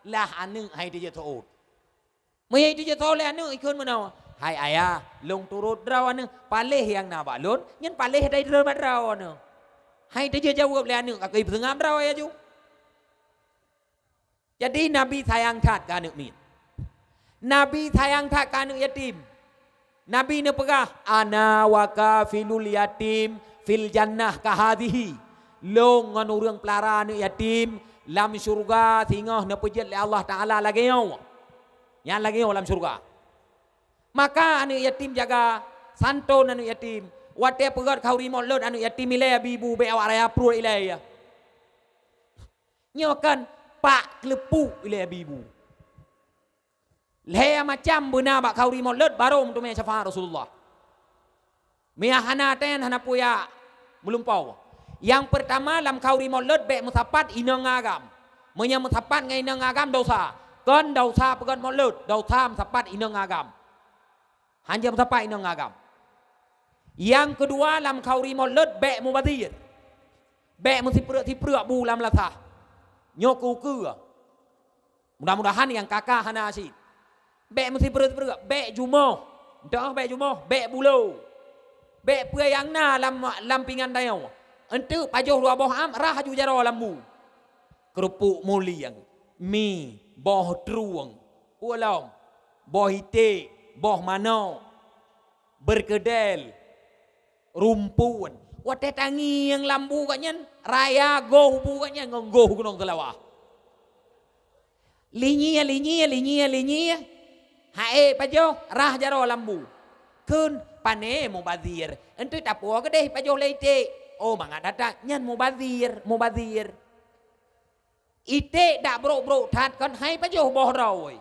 Lah aneuëk hai teujeuet seuôt. Meunyoe teujeuet seuôt lé aneuëk ikheun meunoe, "Hai ayah, lôn turot droe aneuëk, paléh nyang na bak lôn, nyan paléh dai droe bak droe aneuëk." Hai teujeuet jaweueb lé aneuëk, ka keuh ipeuseungab droe laju. Jadi, Nabi sayang that keu aneuëk miet. Nabi sayang that keu aneuëk yatim. Nabi neupeugah, "Ana wa kafilul yatim fil jannah kahadhihi." Lôn ngon ureuëng peulara aneuëk yatim lam syeuruga singoh neupeujeuet lé Allah Taala lagée nyoe. Nyan lagée nyoe lam syeuruga. Maka aneuëk yatim jaga, santon aneuëk yatim. Watée peugét khauri mot lôn aneuëk yatim ilée abi ibu bék awak raya pruet ilée ya. Nyoe kan pak keuleupuk ilée abi ibu. Lhée macam beuna bak khanduri mulod barô meuteumé syafaat Rasulullah. Meunyo hana ten, hana peue jak meulumpoe. Nyang peurtama, lam khanduri mulod bék meusapat inong agam. Meunyo meusapat ngon inong agam, dosa. Kon dosa peugét mulod, dosa meusapat inong agam. Hanjeuet meusapat inong agam. Nyang keudua, lam khanduri mulod bék mubazir. Bék meusipreuk-sipreuk bu lam lasah. Nyoe keu ukeue. Mudah-mudahan nyang ka-ka hana cit. Bék meusipreuk-sipreuk, bék jumoh. Entah bék jumoh, bék bulo. Bék peue nyang na lam, lam pingan tanyoe. Enteuk pajoh dua boh am, rhah aju jaroe lam bu. Keureupuk mulieng, mi, boh trueng, ulom, boh iték, boh manok, beurkeudel, rumpun. Watée tangieng lam bu gobnyan, raya goh bu gobnyan ngon goh gunong Seulawah. Linyie, linyie, linyie, linyie. Hai pajoh, rhah jaroe lam bu. Kheun, pane mubazir. Enteuk tapuwoe keudeh pajoh lé iték. Oh, mangat that-that, nyan mubazir, mubazir. Iték dak brok-brok that kon hai pajoh boh droe.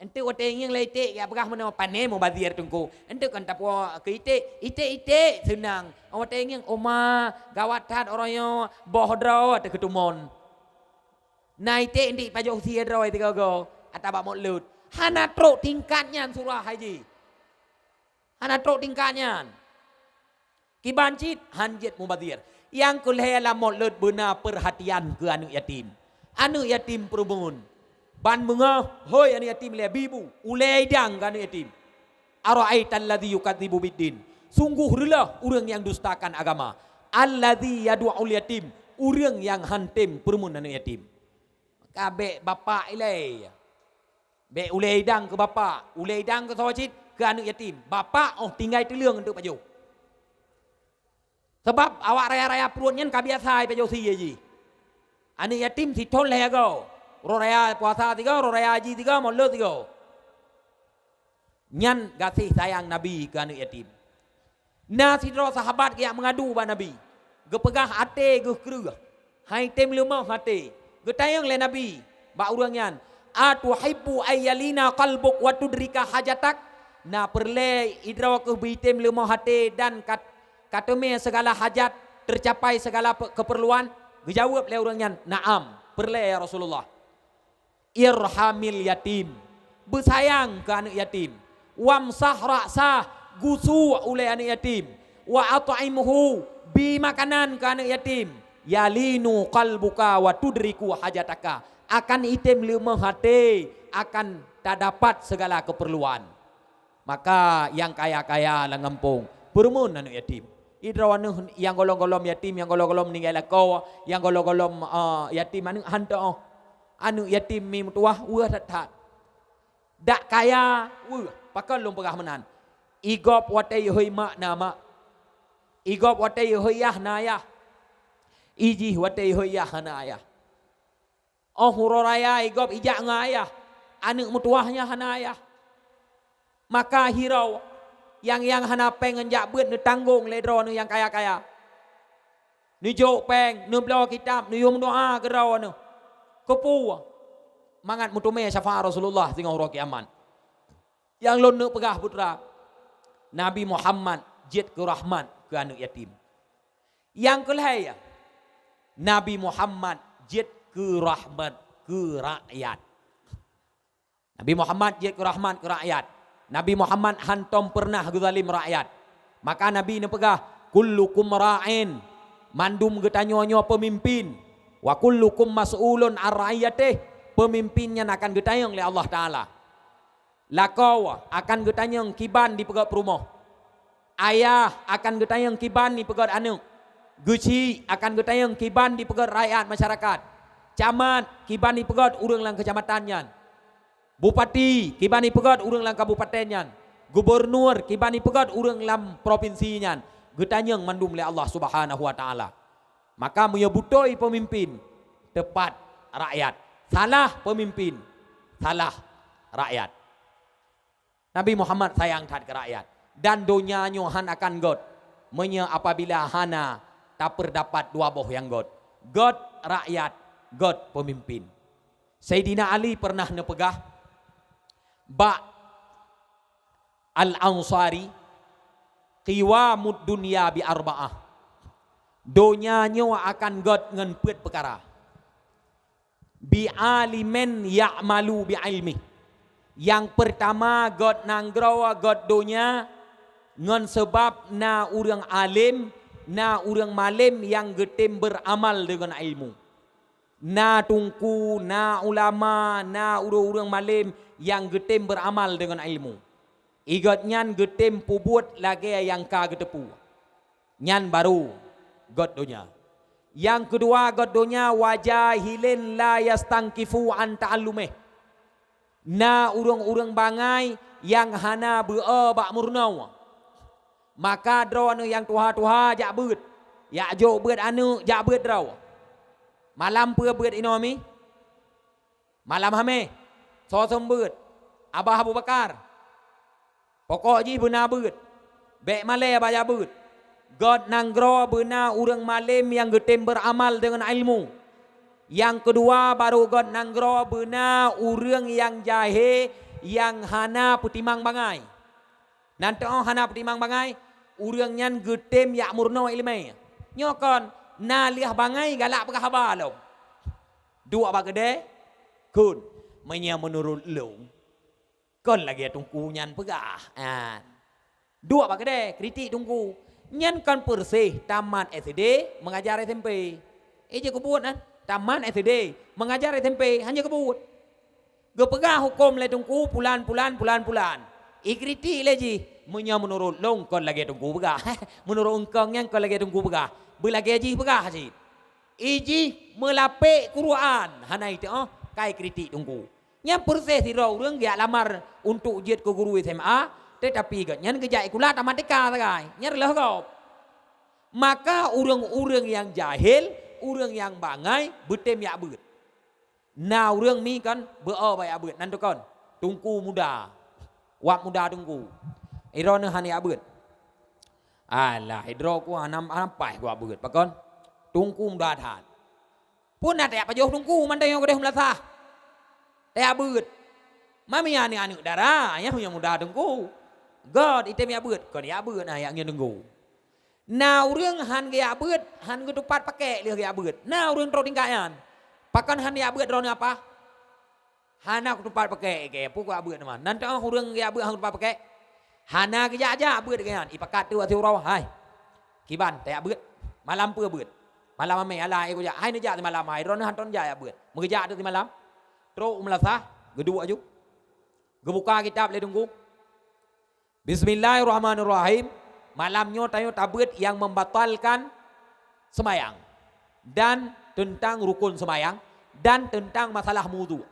Enteuk watée ngieng lé iték jak peugah meunoe, pane mubazir teungku. Enteuk kon tapuwoe keu iték, iték-iték seunang. Watée ngieng, oh ma, gawat that uroe nyoe, boh droe teuh keuteumon. Na iték ndik pajoh sie droe tiga go, ata bak mulod. Hana trok tingkat nyan surah haji. Hana trok tingkat nyan. Kiban cit han jeuet mubazir. Nyang keu lhée lam mulod beuna peurhatian keu aneuëk yatim. Aneuëk yatim peureumeun. Ban beungoh, hôi aneuëk yatim lé bibu, ulée idang keu aneuëk yatim. Ara'aital ladzi yukadzibu biddin. Sungguh reuloh ureuëng nyang dustakan agama. Alladzi yadu'ul yatim, ureuëng nyang han tem peureumeun aneuëk yatim. Ka bék bapak ilée. Bék ulée idang keu bapak, ulée idang keu soe cit, keu aneuëk yatim. Bapak oh tinggai teuleueng untuk pajoh. Sabab awak raya-raya pruet nyan ka biasa pajoh sie jih. Aneuëk yatim sithon lhée go. Uroe raya puasa tiga, uroe raya haji tiga, mulod tiga. Nyan gaséh sayang Nabi keu aneuëk yatim. Na sidroe sahabat geujak meungadu bak Nabi, geupeugah até geuh kreueh, han tem leumoh até. Geutanyong lé Nabi bak ureuëng nyan, "Atuhibbu ayyalina qalbuk wa tudrika hajatak?" Na peureulée droe keuh beuitem leumoh até dan ka, ka teumé sigala hajat, teucapai sigala pe-, keupeurluan? Geujaweueb lé ureuëng nyan, "Na'am, peureulée ya Rasulullah." Irhamil yatim, beusayang keu aneuëk yatim. Wamsah ra'sah, gusu ulée aneuëk yatim. Wa at'imhu, bi makanan keu aneuëk yatim. Yalinu qalbuka wa tudriku hajataka, akan item leumoh até, akan tadapat sigala keupeurluan. Maka nyang kaya-kaya lam gampông peureumeun aneuëk yatim. Idroe aneuëk nyang golom-golom yatim, nyang golom-golom ninggai lakoe, nyang golom-golom, eh, yatim aneuëk han teuoh. Aneuëk yatim mi meutuwah weueh that-that. Dak kaya weueh, pakon lôn peugah meunan. Igop watée ihôi mak na mak. Igop watée ihôi yah na yah. Ijih watée ihôi yah hana ayah. Óh uroe raya igop ijak ngon ayah, aneuëk meutuwah nyan hana ayah. Maka hiroe, nyang, nyang hana péng ngon jak beuet neutanggong lé droeneueh nyang kaya-kaya. Neujok péng, neubloe kitab, neuyue meudoá keu droeneueh. Keupeue? Mangat meuteumé syafaat Rasulullah singoh uroe kiamat. Nyang lôn neuk peugah putra, Nabi Muhammad jeuet keu rahmat keu aneuëk yatim. Nyang keu lhée, Nabi Muhammad jeuet keu rahmat keu rakyat. Nabi Muhammad jeuet keu rahmat keu rakyat. Nabi Muhammad hantom peureunah geuzalim rakyat. Maka Nabi neupeugah, "Kullukum ra'in." Mandum geutanyoe nyoe peumimpin. "Wa kullukum mas'ulun an ra'iyatih." Peumimpin nyan akan geutanyong lé Allah Taala. Lakoe akan geutanyong kiban dipeugét peurumoh. Ayah akan geutanyong kiban dipeugét aneuëk. Geuchik akan geutanyong kiban dipeugét rakyat masyarakat. Camat kiban dipeugét ureuëng lam keucamatan nyan. Bupati kiban dipeugét ureuëng lam kabupaten nyan. Gubernur kiban dipeugét ureuëng lam propinsi nyan. Geutanyong mandum lé Allah Subhanahu Wa Taala. Maka meunyoe beutôi peumimpin, teupat rakyat. Salah peumimpin, salah rakyat. Nabi Muhammad sayang that keu rakyat. Dan donya nyoe han akan gét, meunyoe apabila hana tapeurdapat dua boh nyang gét. Gét rakyat, gét peumimpin. Saidina Ali peureunah neupeugah, Bak Al-Ansari, "Qiwamud dunya bi arba'ah." Donya nyoe akan gét ngon peuet peukara. "Bi alimin ya'malu bi ilmih." Nyang peurtama gét nanggroe gét donya ngon seubab na ureuëng além, na ureuëng malém nyang geutem beuramal deungon ilmu. Na teungku, na ulama, na ureuëng-ureuëng malém nyang geutem beuramal deungon ilmu. Gét nyan geutem peubuet lagée nyang ka geuteupeue. Nyan barô gét donya. Nyang keudua gét donya, "Wa jahilin la yastangkifu an ta'allumih." Na ureuëng-ureuëng bangai nyang hana beu-o bak meurunoe. Maka droeneueh nyang tuha-tuha jak beuet, jak jok beuet aneuëk jak beuet droe. Malam peue beuet inoe mi? Malam Hameh. Soe seumeubeuet? Abah Abu Bakar. Pokok jih beuna beuet. Bék malée baya beuet. Gét nanggroe beuna ureuëng malém nyang geutem beuramal deungon ilmu. Nyang keudua barô gét nanggroe beuna ureuëng nyang jahé nyang hana peutimang bangai. Nan teuoh hana peutimang bangai, ureuëng nyan geutem jak meurunoe iéleumé. Nyoe kon na lheueh bangai galak peugah haba lom. Duek bak keudée, kon, meunyoe meunurot lôn, kon lagée teungku nyan peugah. An. Duek bak keudée, kritik teungku. Nyan kon peureuseh tamat S D meungajar S M P. Eh, jeuet keubuet nyan, tamat S D meungajar S M P, hana keubuet. Geupeugah huköm lé teungku pulan, pulan, pulan, pulan. Ikritik lé jih, meunyoe meunurot lôn kon lagée teungku peugah. Meunurot eungkong nyan kon lagée teungku peugah. Beulagée jih peugah cit. Ijih meulapék Quran, hana iteuoh, kai kritik teungku. Nyang peureuseh sidroe ureuëng geujak lamar untuk jeuet keu guru S M A, teutapi gobnyan geujak sikula tamat T K sagai. Nyan reuloh gob. Maka ureuëng-ureuëng nyang jahil, ureuëng nyang bangai, beutem jak beuet. Na ureuëng mi kon beu-o bak jak beuet, nan teuh kon teungku muda. Wak muda teungku. Droeneueh hana jak beuet. Alah, droe ku hana, hana paih ku jak beuet. Pakon? Teungku muda that. Peue na tajak pajoh teungku mantong nyoe keudeh meulasah. Tajak beuet. Mami aneuëk-aneuëk dara, nyan nyang muda teungku. Gét item jak beuet, kon jak beuet na jak ngieng teungku. Na ureuëng hán geujak beuet, hán geutupat pakek lheueh geujak beuet. Na ureuëng trok tingkat nyan. Pakon hán jak beuet droeneueh apa? Hana kutupat pakek, ikei, peue kujak beuet teuma. Nan teuoh ureuëng geujak beuet hán kutupat pakek. Hana geujak-jak beuet gobnyan. Ipakat teuk ateueh uroe, "Hai, kiban, tajak beuet. Malam peue beuet?" "Malam Hameh, alah, eh, kujak." "Hai neujak simalam, hai. Droeneueh hántom jak jak beuet." Meugeujak teuk simalam. Trok u meulasah, geuduek aju. Geubuka kitab lé teungku. Bismillahirrahmanirrahim. Malam nyoe tanyoe tabeuet nyang membatalkan seumayang dan teuntang rukon seumayang dan teuntang masalah wudu.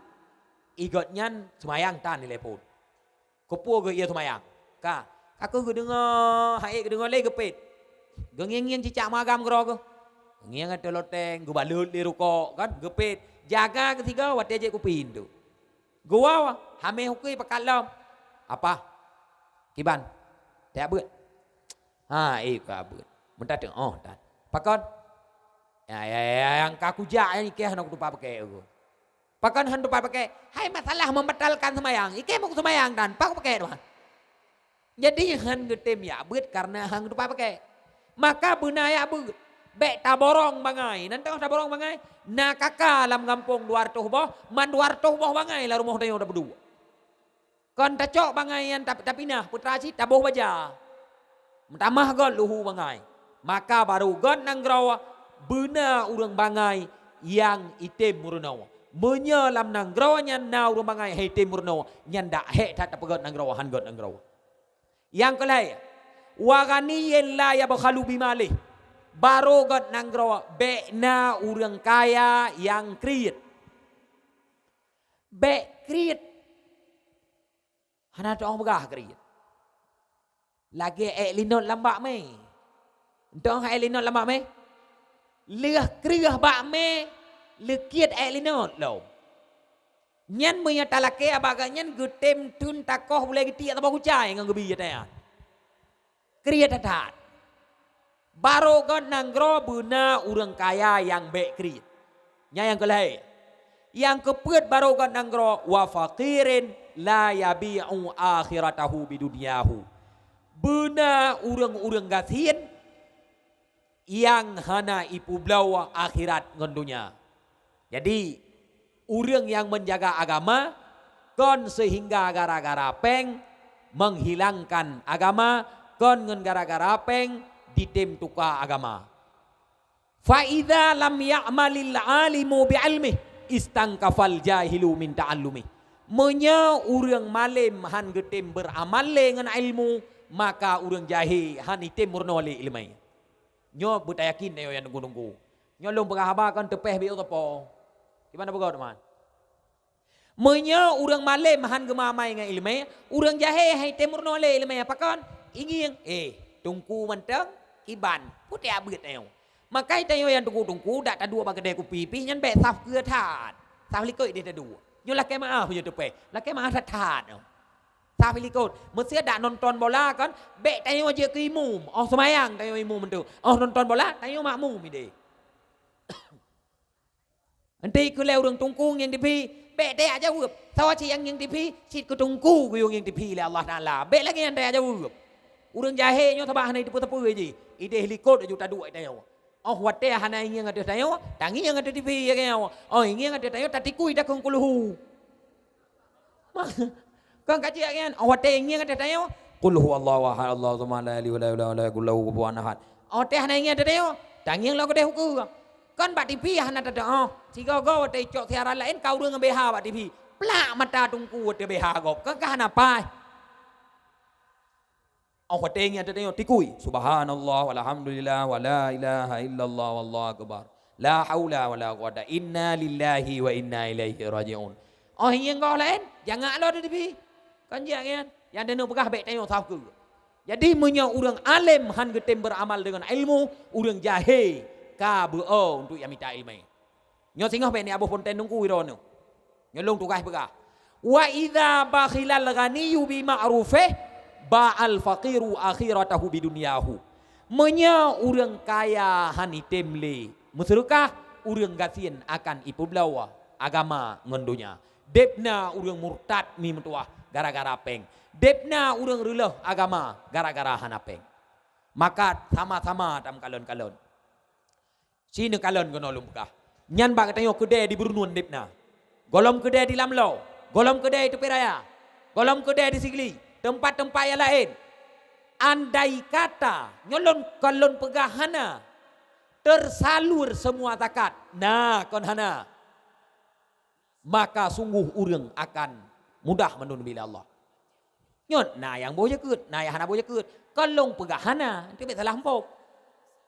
Gobnyan seumayang tan di telepon. Keupeue geuh ie seumayang? Ka, ka kheueh geudeungoe, hai geudeungoe lé geupet. Geungieng-ngieng cicak magam keudroe geuh. Ngieng ateueh loteng, geubalot lé rukok, kan, geupet. Jaga keusigoe watée jép kupi induk. Geuwoe, Hameh ukeue pakat lom. "Apa? Kiban? Tajak beuet?" "Ha, eh, ka beuet. Meutateuoh tan." "Pakon?" "Ya, ya, ya, nyang ka kujak nyan ikei hana kutupat pakek." "Pakon hán tupat pakek?" "Hai masalah membatalkan seumayang. Ikei meukeuseumayang tan, pakon pakek tuan?" Jadi hán geutem jak beuet kareuna hán geutupat pakek. Maka beuna jak beuet. Bék taborong bangai. Nan teuoh taborong bangai, na K K lam gampông dua reutôh boh, man dua reutôh boh bangai lam rumoh tanyoe tapeuduek. Kon tacok bangai nyan tap-, tapinah, peutra cit taboh baja. Meutamah gét luhu bangai. Maka barô gét nanggroe beuna ureuëng bangai nyang item meurunoe. Meunyoe lam nanggroe nyan na ureuëng bangai han item meurunoe, nyan dak hék that tapeugét nanggroe hán gét nanggroe. Nyang keulhée, "Wa ghaniyyin la yabkhalu bimalih." Barô gét nanggroe bék na ureuëng kaya nyang kriet. Bék kriet. Hana teuoh peugah kriet. Lagée ék linot lam bak mé. Teuoh ék linot lam bak mé. Lheueh kreueh bak mé, leukiet ék linot lom. Nyan meunyoe talakée bak gét nyan geutem theun takoh bulée geutiek saboh kucai ngon geubi ata nyan. Kriet that-that. Barô gét nanggroe beuna ureuëng kaya nyang bék kriet. Nyan nyang keulhée. Nyang keupeuet barô gét nanggroe, "Wa faqirin "La yabi'u akhiratahu bidunyahu." Beuna ureuëng-ureuëng gasien nyang hana ipeubloe akhirat ngon donya. Jadi, ureuëng nyang menjaga agama kon seuhingga gara-gara péng menghilangkan agama, kon ngon gara-gara péng jitem tuka agama. "Fa idza lam ya'malil alimu bi ilmih, istankafal jahilu min ta'allumih." Meunyoe ureuëng malém hán geutem beuramal lé ngon ilmu, maka ureuëng jahé hán item meurunoe lé iéleumé. Nyoe beutayakin tanyoe nyang teungku-teungku. Nyoe lôn peugah haba kon teupéh biôh teupô. Kiban peugah teuma? Meunyoe ureuëng malém hán geumamai ngon iéleumé, ureuëng jahé hán item meurunoe lé iéleumé. Pakon? Ingieng, eh, teungku mantong, kiban, putéh abeuet tanyoe. Maka tanyoe nyang teungku-teungku dak taduek bak keudè kupi pih nyan bék saf keue that. Saf likot deh taduek. Nyoe lakée meuáh meunyoe teupéh. Lakée meuáh that-that nyoe. Saf likot. Meusé dak nonton bola kon, bék tanyoe jeuet keu imum. Óh seumayang tanyoe imum mantong. Óh nonton bola, tanyoe makmum ideh. Enti keu lé ureuëng teungku ngieng TV, bék tajak jaweueb. Sawa cit nyang ngieng TV, cit keu teungku geuyue ngieng TV lé Allah Taala. Bék lagée nyan tajak jaweueb. Ureuëng jahé nyoe sabab hana jiteupeue-teupeue jih. Ideh likot laju taduek tanyoe. Óh watée hana ingieng ateueh tanyoe, tangieng ateueh TV ya nyoe. Óh ingieng ateueh tanyoe, tatikui takheun kulhu. Kon ka ciek nyan, óh watée ingieng ateueh tanyoe, "Qul huwallahu ahad, Allahu samad, lam yalid walam yulad, walam yakul lahu kufuwan ahad." Óh watée hana ingieng ateueh tanyoe, tangieng lom keudeh ukeue. Kon bak TV hana teudeungoe. Sigoe-goe watée icok siaran laén ka ureuëng ngon BH bak TV. Plak mata teungku watée BH gob. Kon ka hana paih. Óh watée ingieng ateueh tanyoe, tikui, "Subhanallah, walhamdulillah, wala ilaha illallah, wallahu akbar. La haula wala quwata, inna lillahi wa inna ilaihi raji'un." Óh ingieng goh laén, jangak lom di TV. Kon jak nyan, nyang taneuk peugah bék tanyoe saf keue. Jadi, meunyoe ureuëng além hán geutem beuramal deungon ilmu, ureuëng jahé ka beu-o untuk nyang mita iéleumé. Nyoe singoh bék ni aboh ponten teungku droeneuh. Nyoe lôn tugaih peugah, "Wa idza bakhilal ghaniyyu bi ma'rufih, ba'al faqiru akhiratahu bidunyahu." Meunyoe ureuëng kaya hán item lé meuseudeukah, ureuëng gasien akan ipeubloe agama ngon donya. Deb na ureuëng murtad mi meutuwah gara-gara péng. Deb na ureuëng reuloh agama gara-gara hana péng. Maka sama-sama tameukalon-kalon. Sineukalon keunoe lôn peugah. Nyan bak geutanyoe keudè di Beureunueng deb na. Gohlom keudè di Lamlo, gohlom keudè di Teupie Raya, gohlom keudè di Sigli, teumpat-teumpat nyang laén. Andai kata, nyoe lôn kon lôn peugah hana, tersalur semua zakat. Na, kon hana. Maka sungguh ureuëng akan mudah mandum neubi lé Allah. Nyoe na nyang boh jakeuet, na nyang hana boh jakeuet. Kon lôn peugah hana, teubiet salah muphom.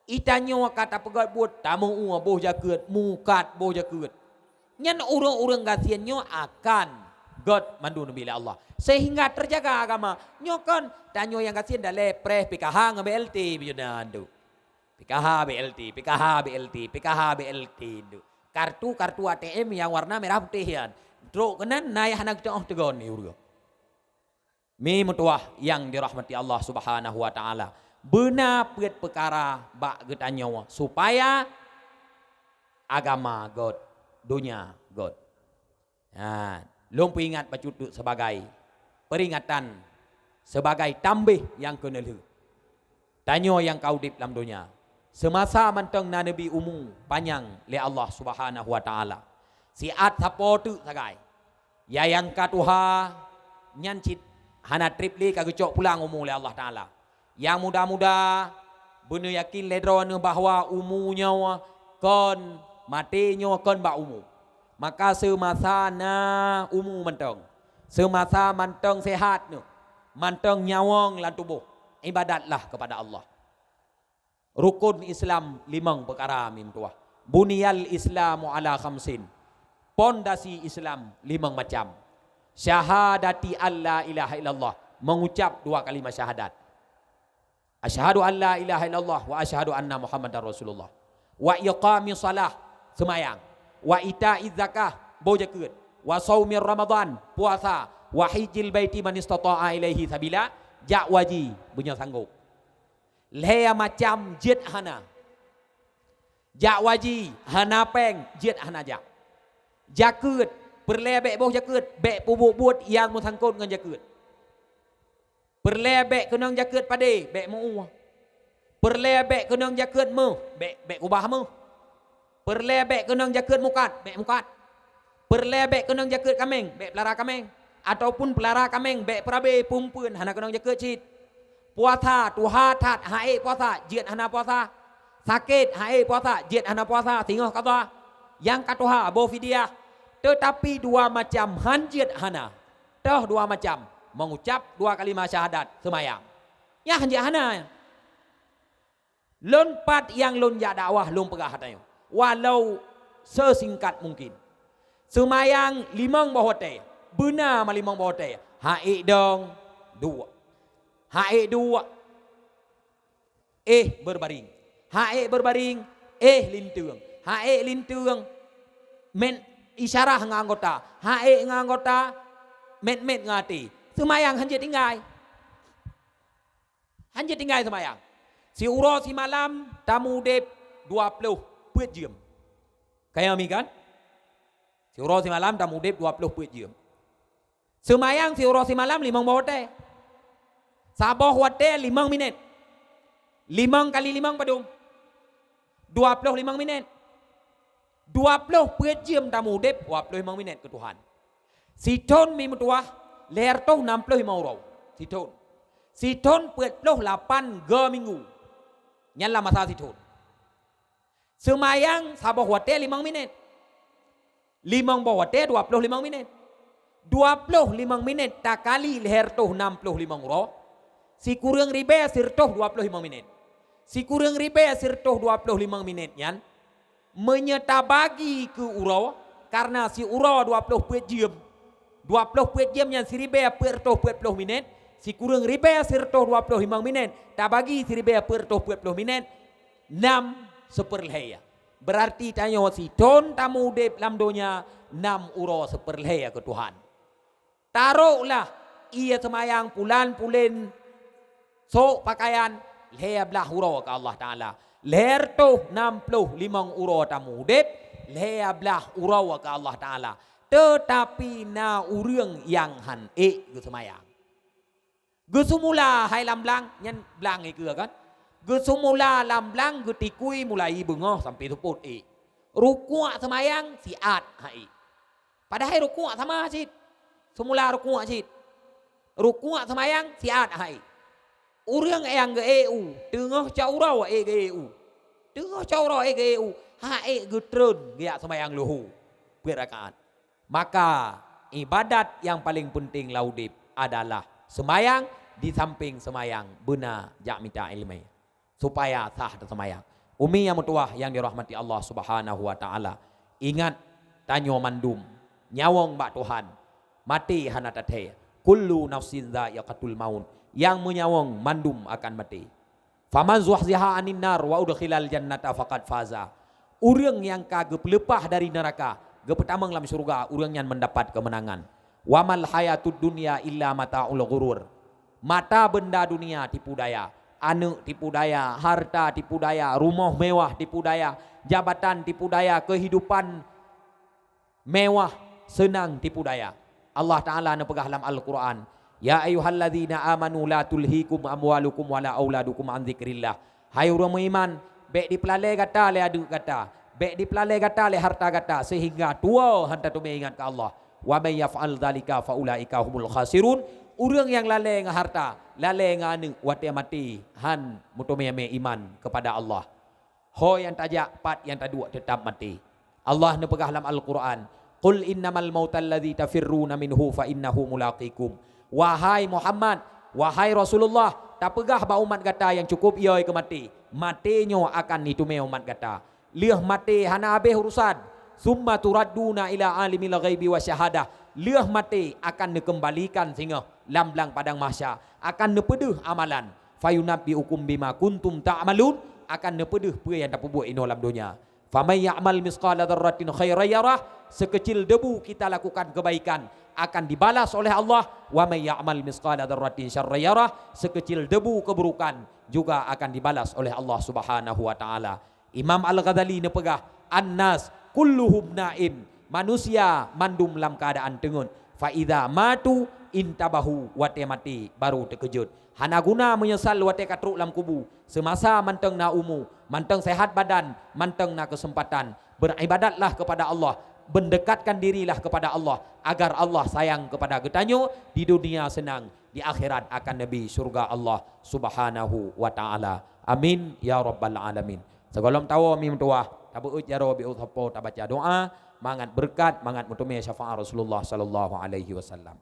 Geutanyoe ka tapeugét buet, tameu-ue boh jakeuet, mukat boh jakeuet. Nyan ureuëng-ureuëng gasien nyoe akan gét mandum neubi lé Allah. Sehingga terjaga agama. Nyoe kon, tanyoe nyang gasien dalé preh PKH ngon BLT biyeu na tu. PKH BLT, PKH BLT, PKH BLT tu. Kartu-kartu ATM nyang warna merah putéh nyan. Trok keunan na nyang hana geutu'oh teugon ni ureuëng. Mi meutuwah nyang dirahmati Allah Subhanahu wa Ta'ala. Beuna peuet peukara bak geutanyoe supaya agama gét, donya gét. Ha, lôn peuingat bacut teuk sebagai peuringatan, sebagai tambéh nyang keuneulheueh. Tanyoe nyang ka udeb lam donya, seumasa mantong na neubi umu panyang lé Allah Subhanahu wa Ta'ala. Siat sapo teuk sagai. Ya nyang ka tuha nyan cit hana treb lé ka geucok pulang umu lé Allah Ta'ala. Nyang muda-muda, beuneuyakin lé droeneuh bahwa umu nyoe kon maté, nyoe kon bak umu. Maka seumasa na umu mantong, seumasa mantong sehat neuh, mantong nyawöng lam tuboh, ibadatlah keupada Allah. Rukun Islam limong peukara mi meutuwah. Buniyal Islamu ala khamsin. Pondasi Islam limong macam. Syahadati alla ilaha illallah, mengucap dua kalimat syahadat. Asyhadu an la ilaha illallah wa asyhadu anna Muhammadar Rasulullah. Wa iqami shalah, seumayang. Wa ita'iz zakah, boh jakeuet. Wa shaumi Ramadan, puasa. Wa hijjil baiti man istata'a ilaihi sabila, jak haji, beunyoe sanggop. Lhée macam jeuet hana. Jak haji, hana péng, jeuet hana jak. Jakeuet, Peureulée bék boh jakeuet, bék peubuet-buet nyang meusangkot ngon jakeuet. Peureulée bék keunong jakeuet padé, bék meu-ueh. Peureulée bék keunong jakeuet méuh, bék, bék ubah méuh. Peureulée bék keunong jakeuet mukat, bék mukat. Peureulée bék keunong jakeuet kaméng, bék peulara kaméng. Ataupun peulara kaméng, bék peurabé, peumpeuen, hana keunong jakeuet cit. Puasa, tuha that, han ék puasa, jeuet hana puasa. Sakét, han ék puasa, jeuet hana puasa, singoh qadha. Nyang ka tuha, boh fidyah. Teutapi dua macam han jeuet hana. Toh dua macam, mengucap dua kalimah syahadat, seumayang. Nyan han jeuet hana. Lôn pat nyang lôn jak dakwah lôn peugah tanyoe, walau seusingkat mungkin. Seumayang limong boh watée, beuna ma limong boh watée. Han ék dong, duek. Han ék duek, éh beurbaring. Han ék beurbaring, éh linteung. Han ék linteung, mét isyarah ngon anggota. Han ék ngon anggota, mét-mét ngon até. Seumayang han jeuet tinggai. Han jeuet tinggai seumayang. Siuroe simalam tameudeb dua ploh peuet jeuem. Ka nyan mi kan? Siuroe simalam tameudeb dua ploh peuet jeuem. Seumayang siuroe simalam limong boh watée. Saboh watée limong minét. Limong kali limong padum? Dua ploh limong minét. Dua ploh peuet jeuem tameudeb, dua ploh limong minét keu Tuhan. Sithon mi meutuwah, lhée reutôh nam ploh limong uroe. Sithon. Sithon peuet ploh lapan go minggu. Nyan lam masa sithon. Seumayang saboh watée limong minét. Limong boh watée dua ploh limong minét. Dua ploh limong minét takali lhée reutôh nam ploh limong uroe, sikureueng ribée sireutôh dua ploh limong minét. Sikureueng ribée sireutôh dua ploh limong minét nyan, meunyoe tabagi keu uroe, kareuna siuroe dua ploh peuet jeuem, dua ploh peuet jeuem nyan siribée peuet reutôh peuet ploh minét, sikureueng ribée sireutôh dua ploh limong minét tabagi siribée peuet reutôh peuet ploh minét, nam seupeurlhée. Beurarti tanyoe sithon tameudeb lam donya, nam uroe seupeurlhée keu Tuhan. Taroklah ie seumayang pulan pulen, sôk peukayan, lhée blaih uroe keu Allah Taala. Lhée reutôh nam ploh limong uroe tameudeb, lhée blaih uroe keu Allah Taala. Teutapi na ureuëng nyang han ék geuseumayang. Geuseumula hai lam blang, nyan blang ikeue kan? Geuseumula lam blang geutikui mulai beungoh sampoe seupôt ék. Rukuk seumayang siat han ék. Padahai rukuk sama cit. Seumula rukuk cit. Rukuk seumayang siat han ék. Ureuëng nyang geu-ék u, teungoh cot uroe ék geu-ék u. Teungoh cot uroe ék geu-ék u, han ék geutreun geujak seumayang luho peuet rakaat. Maka, ibadat nyang paleng peunteng lam udeb adalah seumayang, di sampéng seumayang beuna jak mita iéleumé, supaya sah teuseumayang. Umi nyang meutuwah nyang dirahmati Allah Subhanahu wa Ta'ala, ingat, tanyoe mandum nyawöng bak Tuhan, maté hana tathée. Kullu nafsin dzaiqatul maut, nyang meunyawöng mandum akan maté. Faman zuhziha 'anin nar wa udkhilal jannata faqad faza. Ureuëng nyang ka geupeuleupah dari neuraka, geupeutamong lam syeuruga, ureuëng nyan meudapat keumeunangan. Wa mal hayatud dunya illa mata'ul ghurur. Mata beunda dunia tipu daya, aneuëk tipu daya, harta tipu daya, rumoh mewah tipu daya, jabatan tipu daya, keuhidupan mewah, seunang tipu daya. Allah Ta'ala neupeugah lam Al-Qur'an, "Ya ayyuhalladzina amanu la tulhikum amwalukum wala auladukum an dzikrillah." Hai ureuëng meuiman, bék dipeulalée gata lé aneuëk gata, bék dipeulalée gata lé harta gata, seuhingga tuwoe han tateumé ingat keu Allah. "Wa may yaf'al dzalika fa ulaika humul khasirun." Ureuëng nyang lalée ngon harta, lalée ngon aneuëk watée maté, han meuteumé-mé iman keupada Allah. Ho nyang tajak, pat nyang taduek, teutab maté. Allah neupeugah lam Al-Qur'an, "Qul innamal mautal ladzi tafirruna minhu fa innahu mulaqikum." Wahai Muhammad, wahai Rasulullah, tapeugah bak umat gata nyang cukup ie keu maté, maté nyoe akan jiteumé umat gata. Lheueh maté hana habéh urusan. "Tsumma turadduna ila alimil ghaibi wasyahadah." Lheueh maté akan neukeumbalikan singoh lam blang padang mahsya, akan neupeudeuh amalan. "Fayunabbiukum bima kuntum ta'malun," akan neupeudeuh peue nyang tapeubuet inoe lam donya. "Faman ya'mal misqala dzarratin khairan yarah," sekeucil debu kita lakukan keubaikan, akan dibalas oleh Allah. "Wa man ya'mal misqala dzarratin syarran yarah," sekeucil debu keuburukan juga akan dibalas oleh Allah Subhanahu wa Ta'ala. Imam Al-Ghazali neupeugah, "An-nas kulluhum naim, Manusia mandum lam keuadaan teungeut. Fa idza matu intabahu, watée maté baru teukeujot. Hana guna meunyeusal watée ka trok lam kubu. Seumasa mantong na umu, mantong sehat badan, mantong na keuseumpatan, beuribadatlah keupada Allah, beundekatkan dirilah keupada Allah, agar Allah sayang keupada geutanyoe di dunia seunang, di akhirat akan neubi syurga Allah Subhanahu wa Ta'ala. Amin ya rabbal alamin. Sigohlom tawoe mi meutuwah, tabeuet jaroe beuet sapo tabaca doa, mangat beureukat, mangat meuteumé syafaat Rasulullah sallallahu alaihi wasallam.